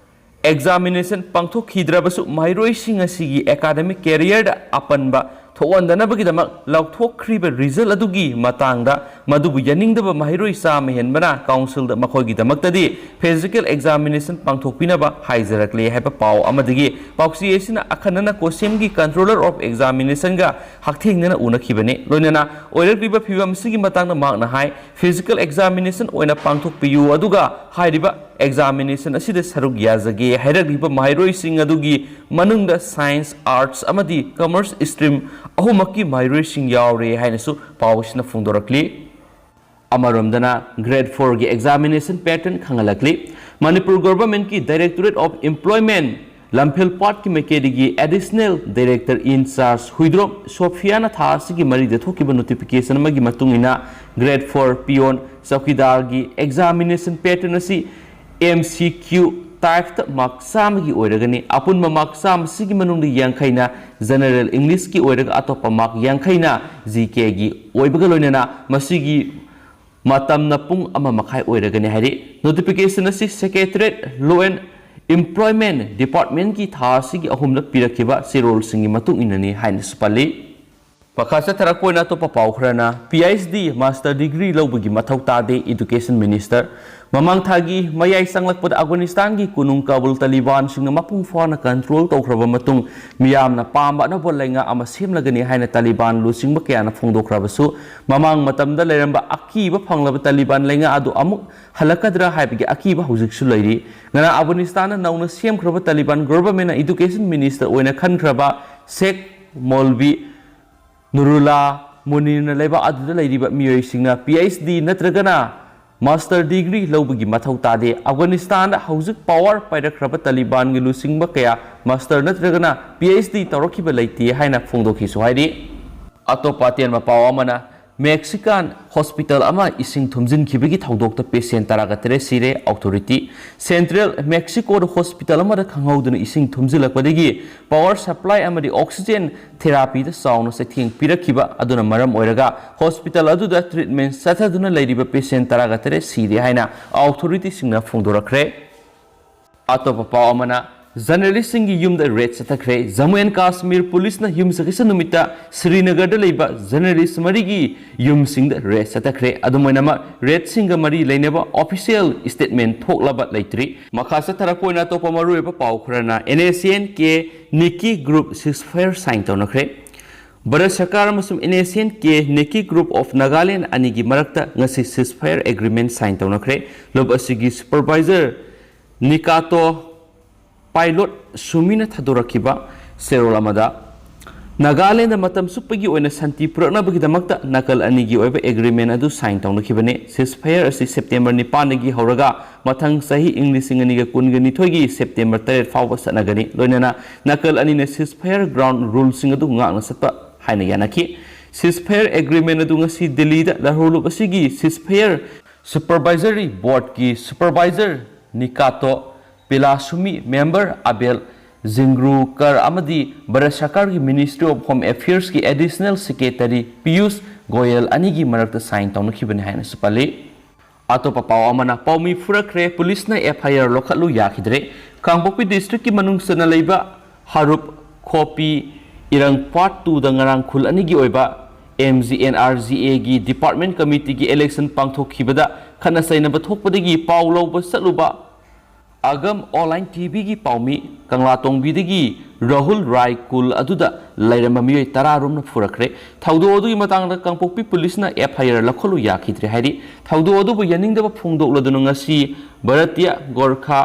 examination ꯄꯥꯡꯊꯣꯛꯈꯤꯗ꯭ꯔꯕꯁꯨ ꯃꯍꯩꯔꯣꯏꯁꯤꯡ ꯑꯁꯤꯒꯤ academic career ꯗ ꯑꯄꯟꯕ ꯊꯣꯛꯍꯟꯗꯅꯕꯒꯤꯗꯃꯛ ꯂꯥꯎꯊꯣꯛꯈ꯭ꯔꯤꯕ result ꯑꯗꯨꯒꯤ ꯃꯇꯥꯡꯗ ꯃꯗꯨꯕꯨ ꯌꯥꯅꯤꯡꯗꯕ ꯃꯍꯩꯔꯣꯏ ꯆꯥꯝꯃ ꯍꯦꯟꯕꯅ ꯀꯥꯎꯟꯁꯤꯜꯗ ꯃꯈꯣꯏꯒꯤꯗꯃꯛꯇꯗꯤ physical examination ꯄꯥꯡꯊꯣꯛꯄꯤꯅꯕ ꯍꯥꯏꯖꯔꯛꯂꯦ ꯍꯥꯏꯕ ꯄꯥꯎ ꯑꯃꯗꯒꯤ ꯄꯥꯎꯆꯦ ꯑꯁꯤꯅ ꯑꯈꯟꯅꯅ COHSEMꯒꯤ Controller of Examinationꯒ ꯍꯛꯊꯦꯡꯅꯅ ꯎꯅꯈꯤꯕꯅꯤ꯫ ꯂꯣꯏꯅꯅ ꯑꯣꯏꯔꯛꯂꯤꯕ ꯐꯤꯚꯝ ꯑꯁꯤꯒꯤ ꯃꯇꯥꯡꯗ ꯃꯍꯥꯛꯅ ꯍꯥꯏ, physical examination ꯑꯣꯏꯅ ꯄꯥꯡꯊꯣꯛꯄꯤꯌꯨ, ꯑꯗꯨꯒ ꯍꯥꯏꯔꯤꯕ examination ꯑꯁꯤꯗ ꯁꯔꯨꯛ ꯌꯥꯖꯒꯦ ꯍꯥꯏꯔꯛꯂꯤꯕ ꯃꯍꯩꯔꯣꯏꯁꯤꯡ ꯑꯗꯨꯒꯤ ꯃꯅꯨꯡꯗ science, arts ꯑꯃꯗꯤ commerce stream ꯑꯍꯨꯝꯃꯛꯀꯤ ꯃꯍꯩꯔꯣꯏꯁꯤꯡ ꯌꯥꯎꯔꯦ ꯍꯥꯏꯅꯁꯨ ꯄꯥꯎ ꯑꯁꯤꯅ ꯐꯣꯡꯗꯣꯔꯛꯂꯤ꯫ ꯑꯃꯔꯣꯝꯗꯅ grade fourꯒꯤ examination pattern ꯈꯪꯍꯜꯂꯛꯂꯤ꯫ Manipur Governmentꯀꯤ Directorate of Employment ꯂꯝꯐꯦꯜꯄꯥꯠꯀꯤ ꯃꯥꯏꯀꯩꯗꯒꯤ Additional Director in Charge Huidrom ꯁꯣꯐꯤꯌꯥꯅ ꯊꯥ ꯑꯁꯤꯒꯤ ꯃꯔꯤꯗ ꯊꯣꯛꯈꯤꯕ notification ꯑꯃꯒꯤ ꯃꯇꯨꯡ ꯏꯟꯅ grade four peon ꯆꯧꯀꯤꯗꯥꯔꯒꯤ examination pattern ꯑꯁꯤ MCQ typeꯇ mark ꯆꯥꯝꯃꯒꯤ ꯑꯣꯏꯔꯒꯅꯤ꯫ ꯑꯄꯨꯟꯕ mark ꯆꯥꯝꯃꯁꯤꯒꯤ ꯃꯅꯨꯡꯗ ꯌꯥꯡꯈꯩꯅ General Englishꯀꯤ ꯑꯣꯏꯔꯒ ꯑꯇꯣꯞꯄ mark ꯌꯥꯡꯈꯩꯅ GKꯒꯤ ꯑꯣꯏꯕꯒ ꯂꯣꯏꯅꯅ ꯃꯁꯤꯒꯤ ꯃꯇꯝꯅ ꯄꯨꯡ ꯑꯃ ꯃꯈꯥꯏ ꯑꯣꯏꯔꯒꯅꯤ ꯍꯥꯏꯔꯤ꯫ Notification ꯑꯁꯤ Secretariat Law and Employment Departmentꯀꯤ ꯊꯥ ꯑꯁꯤꯒꯤ ꯑꯍꯨꯝꯗ ꯄꯤꯔꯛꯈꯤꯕ ꯆꯦꯔꯣꯜꯁꯤꯡꯒꯤ ꯃꯇꯨꯡ ꯏꯟꯅꯅꯤ ꯍꯥꯏꯅꯁꯨ ꯄꯜꯂꯤ꯫ ꯃꯈꯥ ꯆꯠꯊꯔꯛꯄ ꯑꯣꯏꯅ ꯑꯇꯣꯞꯄ ꯄꯥꯎ ꯈꯔꯅ, PhD, Master Degree ꯂꯧꯕꯒꯤ ꯃꯊꯧ ꯇꯥꯗꯦ, Education Minister꯫ ꯃꯃꯥꯡ ꯊꯥꯒꯤ ꯃꯌꯥꯏ ꯆꯪꯂꯛꯄꯗ ꯑꯐꯒꯥꯅꯤꯁꯇꯥꯟꯒꯤ ꯀꯣꯅꯨꯡ ꯀꯥꯕꯨꯜ ꯇꯥꯂꯤꯕꯥꯟꯁꯤꯡꯅ ꯃꯄꯨꯡ ꯐꯥꯅ control ꯇꯧꯈ꯭ꯔꯕ ꯃꯇꯨꯡ, ꯃꯤꯌꯥꯝꯅ ꯄꯥꯝꯕ ꯑꯅꯧꯕ ꯂꯩꯉꯥꯛ ꯑꯃ ꯁꯦꯝꯂꯒꯅꯤ ꯍꯥꯏꯅ ꯇꯥꯂꯤꯕꯥꯟ ꯂꯨꯆꯤꯡꯕ ꯀꯌꯥꯅ ꯐꯣꯡꯗꯣꯛꯈ꯭ꯔꯕꯁꯨ, ꯃꯃꯥꯡ ꯃꯇꯝꯗ ꯂꯩꯔꯝꯕ ꯑꯀꯤꯕ ꯐꯪꯂꯕ ꯇꯥꯂꯤꯕꯥꯟ ꯂꯩꯉꯥꯛ ꯑꯗꯨ ꯑꯃꯨꯛ ꯍꯜꯂꯛꯀꯗ꯭ꯔꯥ ꯍꯥꯏꯕꯒꯤ ꯑꯀꯤꯕ ꯍꯧꯖꯤꯛꯁꯨ ꯂꯩꯔꯤ꯫ ꯉꯔꯥꯡ ꯑꯐꯒꯥꯅꯤꯁꯇꯥꯟꯗ ꯅꯧꯅ ꯁꯦꯝꯈ꯭ꯔꯕ ꯇꯥꯂꯤꯕꯥꯟ Governmentꯅ Education Minister ꯑꯣꯏꯅ ꯈꯟꯈ꯭ꯔꯕ ꯁꯦꯈ ꯃꯧꯂꯚꯤ ꯅꯨꯔꯨꯜꯂꯥ ꯃꯨꯅꯤꯔꯅ ꯂꯩꯕꯥꯛ ꯑꯗꯨꯗ ꯂꯩꯔꯤꯕ ꯃꯤꯑꯣꯏꯁꯤꯡꯅ PhD ꯅꯠꯇ꯭ꯔꯒꯅ Master Degree ꯂꯧꯕꯒꯤ ꯃꯊꯧ ꯇꯥꯗꯦ꯫ ꯑꯐꯒꯥꯅꯤꯁꯇꯥꯟꯗ ꯍꯧꯖꯤꯛ power ꯄꯥꯏꯔꯛꯈ꯭ꯔꯕ ꯇꯥꯂꯤꯕꯥꯟꯒꯤ ꯂꯨꯆꯤꯡꯕ ꯀꯌꯥ Master ꯅꯠꯇ꯭ꯔꯒꯅ PhD ꯇꯧꯔꯛꯈꯤꯕ ꯂꯩꯇꯦ ꯍꯥꯏꯅ ꯐꯣꯡꯗꯣꯛꯈꯤꯁꯨ ꯍꯥꯏꯔꯤ꯫ ꯑꯇꯣꯞꯄ ꯑꯇꯦꯟꯕ ꯄꯥꯎ ꯑꯃꯅ, Mexican hospital ꯑꯃ ꯏꯁꯤꯡ ꯊꯨꯝꯖꯤꯟꯈꯤꯕꯒꯤ ꯊꯧꯗꯣꯛꯇ patient ꯇꯔꯥꯒ ꯇꯔꯦꯠ ꯁꯤꯔꯦ꯫ Authority, Central Mexicoꯗ hospital ꯑꯃꯗ ꯈꯪꯍꯧꯗꯅ ꯏꯁꯤꯡ ꯊꯨꯝꯖꯤꯜꯂꯛꯄꯗꯒꯤ power supply ꯑꯃꯗꯤ oxygen therapyꯗ ꯆꯥꯎꯅ ꯆꯩꯊꯦꯡ ꯄꯤꯔꯛꯈꯤꯕ ꯑꯗꯨꯅ ꯃꯔꯝ ꯑꯣꯏꯔꯒ hospital ꯑꯗꯨꯗ treatment ꯆꯠꯊꯗꯨꯅ ꯂꯩꯔꯤꯕ patient ꯇꯔꯥꯒ ꯇꯔꯦꯠ ꯁꯤꯔꯦ ꯍꯥꯏꯅ authorityꯁꯤꯡꯅ ꯐꯣꯡꯗꯣꯔꯛꯈ꯭ꯔꯦ꯫ ꯑꯇꯣꯞꯄ ꯄꯥꯎ ꯑꯃꯅ, ꯖꯔꯅꯦꯂꯤꯁꯁꯤꯡꯒꯤ ꯌꯨꯝꯗ ꯔꯦꯗ ꯆꯠꯊꯈ꯭ꯔꯦ꯫ ꯖꯝꯃꯨ ꯑꯦꯟ ꯀꯥꯁꯃꯤꯔ ꯄꯨꯂꯤꯁꯅ ꯌꯨꯝꯁꯀꯩꯁ ꯅꯨꯃꯤꯠꯇ ꯁ꯭ꯔꯤꯅꯒꯔꯗ ꯂꯩꯕ ꯖꯔꯅꯦꯂꯤꯁ ꯃꯔꯤꯒꯤ ꯌꯨꯝꯁꯤꯡꯗ ꯔꯦꯗ ꯆꯠꯊꯈ꯭ꯔꯦ꯫ ꯑꯗꯨꯝ ꯑꯣꯏꯅꯃꯛ, ꯔꯦꯗꯁꯤꯡꯒ ꯃꯔꯤ ꯂꯩꯅꯕ ꯑꯣꯐꯤꯁꯤꯌꯦꯜ ꯁ꯭ꯇꯦꯠꯃꯦꯟ ꯊꯣꯛꯂꯕ ꯂꯩꯇ꯭ꯔꯤ꯫ ꯃꯈꯥ ꯆꯠꯊꯔꯛꯄ ꯑꯣꯏꯅ ꯑꯇꯣꯞꯄ ꯃꯔꯨꯑꯣꯏꯕ ꯄꯥꯎ ꯈꯔꯅ, NSCN-K ꯅꯤꯀꯤ ꯒ꯭ꯔꯨꯞ ꯁꯤꯁꯐꯥꯌꯔ ꯁꯥꯏꯟ ꯇꯧꯅꯈ꯭ꯔꯦ꯫ ꯚꯥꯔꯠ ꯁꯔꯀꯥꯔ ꯑꯃꯁꯨꯡ NSCN-K ꯅꯤꯀꯤ ꯒ꯭ꯔꯨꯞ ꯑꯣꯐ ꯅꯥꯒꯥꯂꯦꯟ ꯑꯅꯤꯒꯤ ꯃꯔꯛꯇ ꯉꯁꯤ ꯁꯤꯁꯐꯥꯌꯔ ꯑꯦꯒ꯭ꯔꯤꯃꯦꯟ ꯁꯥꯏꯟ ꯇꯧꯅꯈ꯭ꯔꯦ꯫ ꯂꯨꯞ ꯑꯁꯤꯒꯤ ꯁꯨꯄꯔꯚꯥꯏꯖꯔ ꯅꯤꯀꯥꯇꯣ ꯄꯥꯏꯂꯣꯠ ꯁꯨꯃꯤꯅ ꯊꯥꯗꯣꯔꯛꯈꯤꯕ ꯆꯦꯔꯣꯜ ꯑꯃꯗ, ꯅꯥꯒꯥꯂꯦꯟꯗ ꯃꯇꯝ ꯆꯨꯞꯄꯒꯤ ꯑꯣꯏꯅ ꯁꯥꯟꯇꯤ ꯄꯨꯔꯛꯅꯕꯒꯤꯗꯃꯛꯇ ꯅꯥꯀꯜ ꯑꯅꯤꯒꯤ ꯑꯣꯏꯕ ꯑꯦꯒ꯭ꯔꯤꯃꯦꯟ ꯑꯗꯨ ꯁꯥꯏꯟ ꯇꯧꯅꯈꯤꯕꯅꯤ꯫ ꯁꯤꯁꯐꯥꯌꯔ ꯑꯁꯤ ꯁꯦꯞꯇꯦꯝꯕꯔ ꯅꯤꯄꯥꯟꯗꯒꯤ ꯍꯧꯔꯒ ꯃꯊꯪ ꯆꯍꯤ ꯏꯪ ꯂꯤꯁꯤꯡ ꯑꯅꯤꯒ ꯀꯨꯟꯒ ꯅꯤꯊꯣꯏꯒꯤ ꯁꯦꯞꯇꯦꯝꯕꯔ ꯇꯔꯦꯠ ꯐꯥꯎꯕ ꯆꯠꯅꯒꯅꯤ꯫ ꯂꯣꯏꯅꯅ ꯅꯥꯀꯜ ꯑꯅꯤꯅ ꯁꯤꯁꯐꯥꯌꯔ ꯒ꯭ꯔꯥꯎꯟ ꯔꯨꯜꯁꯤꯡ ꯑꯗꯨ ꯉꯥꯛꯅ ꯆꯠꯄ ꯍꯥꯏꯅ ꯌꯥꯅꯈꯤ꯫ ꯁꯤꯁꯐꯥꯌꯔ ꯑꯦꯒ꯭ꯔꯤꯃꯦꯟ ꯑꯗꯨ ꯉꯁꯤ ꯗꯤꯜꯂꯤꯗ ꯂꯥꯍꯣꯔꯂꯨꯞ ꯑꯁꯤꯒꯤ ꯁꯤꯁꯐꯥꯌꯔ ꯁꯨꯄꯔꯚꯥꯏꯖꯔꯤ ꯕꯣꯔꯗꯀꯤ ꯁꯨꯄꯔꯚꯥꯏꯖꯔ ꯅꯤꯀꯥꯇꯣ ꯄꯤꯂꯥꯁꯨꯃꯤ, ꯃꯦꯝꯕꯔ ꯑꯕꯦꯜ ꯖꯤꯡꯒ꯭ꯔꯨꯀꯔ ꯑꯃꯗꯤ ꯚꯥꯔꯠ ꯁꯔꯀꯥꯔꯒꯤ ꯃꯤꯅꯤꯁꯇ꯭ꯔꯤ ꯑꯣꯐ ꯍꯣꯝ ꯑꯦꯐꯤꯌꯔꯁꯀꯤ ꯑꯦꯗꯤꯁꯅꯦꯜ ꯁꯦꯀ꯭ꯔꯦꯇꯔꯤ ꯄꯤꯌꯨꯁ ꯒꯣꯌꯦꯜ ꯑꯅꯤꯒꯤ ꯃꯔꯛꯇ ꯁꯥꯏꯟ ꯇꯧꯅꯈꯤꯕꯅꯤ ꯍꯥꯏꯅꯁꯨ ꯄꯜꯂꯤ꯫ ꯑꯇꯣꯞꯄ ꯄꯥꯎ ꯑꯃꯅ, ꯄꯥꯎꯃꯤ ꯐꯨꯔꯛꯈ꯭ꯔꯦ, ꯄꯨꯂꯤꯁꯅ FIR ꯂꯧꯈꯠꯂꯨ ꯌꯥꯈꯤꯗ꯭ꯔꯦ꯫ ꯀꯥꯡꯄꯣꯛꯄꯤ ꯗꯤꯁꯇ꯭ꯔꯤꯛꯀꯤ ꯃꯅꯨꯡ ꯆꯟꯅ ꯂꯩꯕ ꯍꯥꯔꯨꯞ ꯈꯣꯄꯤ ꯏꯔꯪ ꯄꯥꯔꯠ ꯇꯨꯗ ꯉꯔꯥꯡ ꯈꯨꯜ ꯑꯅꯤꯒꯤ ꯑꯣꯏꯕ MGNREGAꯒꯤ ꯗꯤꯄꯥꯔꯠꯃꯦꯟ ꯀꯃꯤꯇꯤꯒꯤ ꯏꯂꯦꯛꯁꯟ ꯄꯥꯡꯊꯣꯛꯈꯤꯕꯗ ꯈꯠꯅ ꯆꯩꯅꯕ ꯊꯣꯛꯄꯗꯒꯤ ꯄꯥꯎ ꯂꯧꯕ ꯆꯠꯂꯨꯕ ꯑꯒꯝ ꯑꯣꯟꯂꯥꯏꯟ TVꯒꯤ ꯄꯥꯎꯃꯤ ꯀꯪꯂꯥꯇꯣꯡꯕꯤꯗꯒꯤ ꯔꯥꯍꯨꯜ ꯔꯥꯏ ꯀꯨꯜ ꯑꯗꯨꯗ ꯂꯩꯔꯝꯕ ꯃꯤꯑꯣꯏ ꯇꯔꯥ ꯔꯣꯝꯅ ꯐꯨꯔꯛꯈ꯭ꯔꯦ꯫ ꯊꯧꯗꯣꯛ ꯑꯗꯨꯒꯤ ꯃꯇꯥꯡꯗ ꯀꯥꯡꯄꯣꯛꯄꯤ ꯄꯨꯂꯤꯁꯅ FIR ꯂꯧꯈꯠꯂꯨ ꯌꯥꯈꯤꯗ꯭ꯔꯦ ꯍꯥꯏꯔꯤ꯫ ꯊꯧꯗꯣꯛ ꯑꯗꯨꯕꯨ ꯌꯥꯅꯤꯡꯗꯕ ꯐꯣꯡꯗꯣꯛꯂꯗꯨꯅ ꯉꯁꯤ ꯚꯥꯔꯇꯤꯌꯥ ꯒꯣꯔꯈꯥ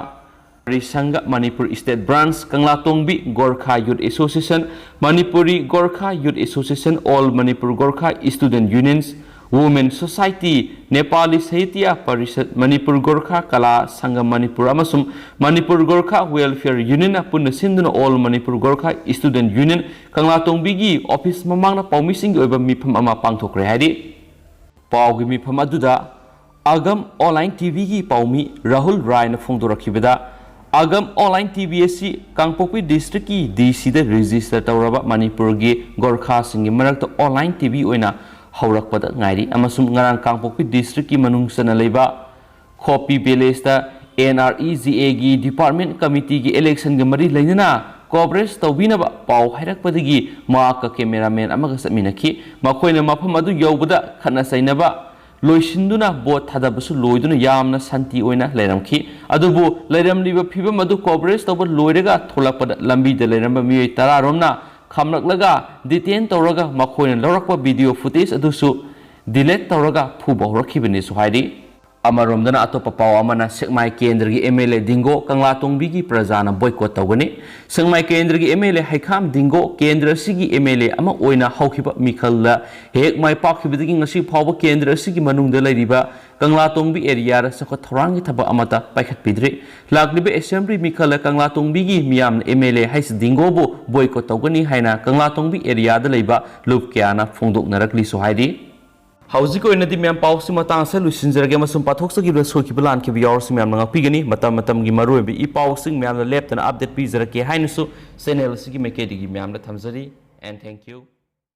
ꯔꯤ Sangh, Manipur state branch, Kanglatongbi Gorkha youth association, Manipuri Gorkha youth association, all Manipur Gorkha student unions, women society, Nepali Sahitya Parishad, Manipur Gorkha Kala Sangam Manipur ꯑꯃꯁꯨꯡ ꯃꯅꯤꯄꯨꯔ ꯒꯣꯔꯈꯥ ꯋꯦꯜꯐꯤꯌꯔ ꯌꯨꯅꯤꯌꯟꯅ ꯄꯨꯟꯅ ꯁꯤꯟꯗꯨꯅ all Manipur Gorkha student union ꯀꯪꯂꯥꯇꯣꯡꯕꯤꯒꯤ ꯑꯣꯐꯤꯁ ꯃꯃꯥꯡꯗ ꯄꯥꯎꯃꯤꯁꯤꯡꯒꯤ ꯑꯣꯏꯕ ꯃꯤꯐꯝ ꯑꯃ ꯄꯥꯡꯊꯣꯛꯈ꯭ꯔꯦ ꯍꯥꯏꯔꯤ꯫ ꯄꯥꯎꯒꯤ ꯃꯤꯐꯝ ꯑꯗꯨꯗ ꯑꯒꯝ ꯑꯣꯟꯂꯥꯏꯟ TVꯒꯤ ꯄꯥꯎꯃꯤ ꯔꯥꯍꯨꯜ ꯔꯥꯏꯅ ꯐꯣꯡꯗꯣꯔꯛꯈꯤꯕꯗ, ꯑꯒꯝ ꯑꯣꯟꯂꯥꯏꯟ TV ꯑꯁꯤ ꯀꯥꯡꯄꯣꯛꯄꯤ ꯗꯤꯁꯇ꯭ꯔꯤꯛꯀꯤ DCꯗ ꯔꯦꯖꯤꯁꯇꯔ ꯇꯧꯔꯕ ꯃꯅꯤꯄꯨꯔꯒꯤ ꯒꯣꯔꯈꯥꯁꯤꯡꯒꯤ ꯃꯔꯛꯇ ꯑꯣꯟꯂꯥꯏꯟ TV ꯑꯣꯏꯅ ꯍꯧꯔꯛꯄꯗ ꯉꯥꯏꯔꯤ ꯑꯃꯁꯨꯡ ꯉꯔꯥꯡ ꯀꯥꯡꯄꯣꯛꯄꯤ ꯗꯤꯁꯇ꯭ꯔꯤꯛꯀꯤ ꯃꯅꯨꯡ ꯆꯟꯅ ꯂꯩꯕ ꯈꯣꯄꯤ ꯚꯤꯂꯦꯖꯇ ꯑꯦꯟ ꯑꯥꯔ ꯏ ꯖꯤ ꯑꯦꯒꯤ ꯗꯤꯄꯥꯔꯠꯃꯦꯟ ꯀꯃꯤꯇꯤꯒꯤ ꯏꯂꯦꯛꯁꯟꯒ ꯃꯔꯤ ꯂꯩꯅꯅ ꯀꯣꯚꯔꯦꯖ ꯇꯧꯕꯤꯅꯕ ꯄꯥꯎ ꯍꯥꯏꯔꯛꯄꯗꯒꯤ ꯃꯍꯥꯛꯀ ꯀꯦꯃꯦꯔꯥꯃꯦꯟ ꯑꯃꯒ ꯆꯠꯃꯤꯟꯅꯈꯤ꯫ ꯃꯈꯣꯏꯅ ꯃꯐꯝ ꯑꯗꯨ ꯌꯧꯕꯗ ꯈꯠꯅ ꯆꯩꯅꯕ ꯂꯣꯏꯁꯤꯟꯗꯨꯅ ꯚꯣꯠ ꯊꯥꯗꯕꯁꯨ ꯂꯣꯏꯗꯨꯅ ꯌꯥꯝꯅ ꯁꯥꯟꯇꯤ ꯑꯣꯏꯅ ꯂꯩꯔꯝꯈꯤ꯫ ꯑꯗꯨꯕꯨ ꯂꯩꯔꯝꯂꯤꯕ ꯐꯤꯕꯝ ꯑꯗꯨ ꯀꯣꯚꯔꯦꯖ ꯇꯧꯕ ꯂꯣꯏꯔꯒ ꯊꯣꯛꯂꯛꯄꯗ ꯂꯝꯕꯤꯗ ꯂꯩꯔꯝꯕ ꯃꯤꯑꯣꯏ ꯇꯔꯥꯔꯣꯝꯅ ꯈꯥꯝꯂꯛꯂꯒ ꯗꯤꯇꯦꯟ ꯇꯧꯔꯒ ꯃꯈꯣꯏꯅ ꯂꯧꯔꯛꯄ ꯚꯤꯗꯤꯑꯣ ꯐꯨꯇꯦꯖ ꯑꯗꯨꯁꯨ ꯗꯤꯂꯦꯠ ꯇꯧꯔꯒ ꯐꯨꯕ ꯍꯧꯔꯛꯈꯤꯕꯅꯤꯁꯨ ꯍꯥꯏꯔꯤ꯫ ꯑꯃꯔꯣꯝꯗꯅ ꯑꯇꯣꯞꯄ ꯄꯥꯎ ꯑꯃꯅ ꯁꯦꯛꯃꯥꯏ ꯀꯦꯟꯗ꯭ꯔꯒꯤ ꯑꯦꯝ ꯑꯦꯜ ꯑꯦ ꯗꯤꯡꯒꯣ ꯀꯪꯂꯥꯇꯣꯡꯕꯤꯒꯤ ꯄ꯭ꯔꯖꯥꯅ ꯕꯣꯏꯀꯣꯠ ꯇꯧꯒꯅꯤ꯫ ꯁꯦꯛꯃꯥꯏ ꯀꯦꯟꯗ꯭ꯔꯒꯤ ꯑꯦꯝ ꯑꯦꯜ ꯑꯦ ꯍꯩꯈꯥꯝ ꯗꯤꯡꯒꯣ ꯀꯦꯟꯗ꯭ꯔ ꯑꯁꯤꯒꯤ ꯑꯦꯝ ꯑꯦꯜ ꯑꯦ ꯑꯃ ꯑꯣꯏꯅ ꯍꯧꯈꯤꯕ ꯃꯤꯈꯜꯗ ꯍꯦꯛ ꯃꯥꯏ ꯄꯥꯛꯈꯤꯕꯗꯒꯤ ꯉꯁꯤ ꯐꯥꯎꯕ ꯀꯦꯟꯗ꯭ꯔ ꯑꯁꯤꯒꯤ ꯃꯅꯨꯡꯗ ꯂꯩꯔꯤꯕ ꯀꯪꯂꯥꯇꯣꯡꯕꯤ ꯑꯦꯔꯤꯌꯥꯗ ꯆꯥꯎꯈꯠ ꯊꯧꯔꯥꯡꯒꯤ ꯊꯕꯛ ꯑꯃꯠꯇ ꯄꯥꯏꯈꯠꯄꯤꯗ꯭ꯔꯤ꯫ ꯂꯥꯛꯂꯤꯕ ꯑꯦꯁꯦꯝꯕ꯭ꯂꯤ ꯃꯤꯈꯜꯗ ꯀꯪꯂꯥꯇꯣꯡꯕꯤꯒꯤ ꯃꯤꯌꯥꯝꯅ ꯑꯦꯝ ꯑꯦꯜ ꯑꯦ ꯍꯩꯁ ꯗꯤꯡꯒꯣꯕꯨ ꯕꯣꯏꯀꯣꯠ ꯇꯧꯒꯅꯤ ꯍꯥꯏꯅ ꯀꯪꯂꯥꯇꯣꯡꯕꯤ ꯑꯦꯔꯤꯌꯥꯗ ꯂꯩꯕ ꯂꯨꯞ ꯀꯌꯥꯅ ꯐꯣꯡꯗꯣꯛꯅꯔꯛꯂꯤꯁꯨ ꯍꯥꯏꯔꯤ꯫ ꯍꯧꯖꯤꯛꯀꯤ ꯑꯣꯏꯅꯗꯤ ꯃꯌꯥꯝ ꯄꯥꯎꯁꯤ ꯃꯇꯥꯡ ꯑꯁꯤꯗ ꯂꯣꯏꯁꯤꯟꯖꯔꯒꯦ, ꯑꯃꯁꯨꯡ ꯄꯥꯊꯣꯛꯆꯈꯤꯕꯗ ꯁꯣꯏꯈꯤꯕ ꯂꯥꯟꯈꯤꯕ ꯌꯥꯎꯔꯁꯨ ꯃꯌꯥꯝꯅ ꯉꯥꯛꯄꯤꯒꯅꯤ꯫ ꯃꯇꯝ ꯃꯇꯝꯒꯤ ꯃꯔꯨꯑꯣꯏꯕ ꯏ ꯄꯥꯎꯁꯤꯡ ꯃꯌꯥꯝꯅ ꯂꯦꯞꯇꯅ ꯑꯞꯗꯦꯠ ꯄꯤꯖꯔꯛꯀꯦ ꯍꯥꯏꯅꯁꯨ ꯆꯦꯅꯦꯜ ꯑꯁꯤꯒꯤ ꯃꯥꯏꯀꯩꯗꯒꯤ ꯃꯌꯥꯝꯗ ꯊꯝꯖꯔꯤ꯫ And thank you.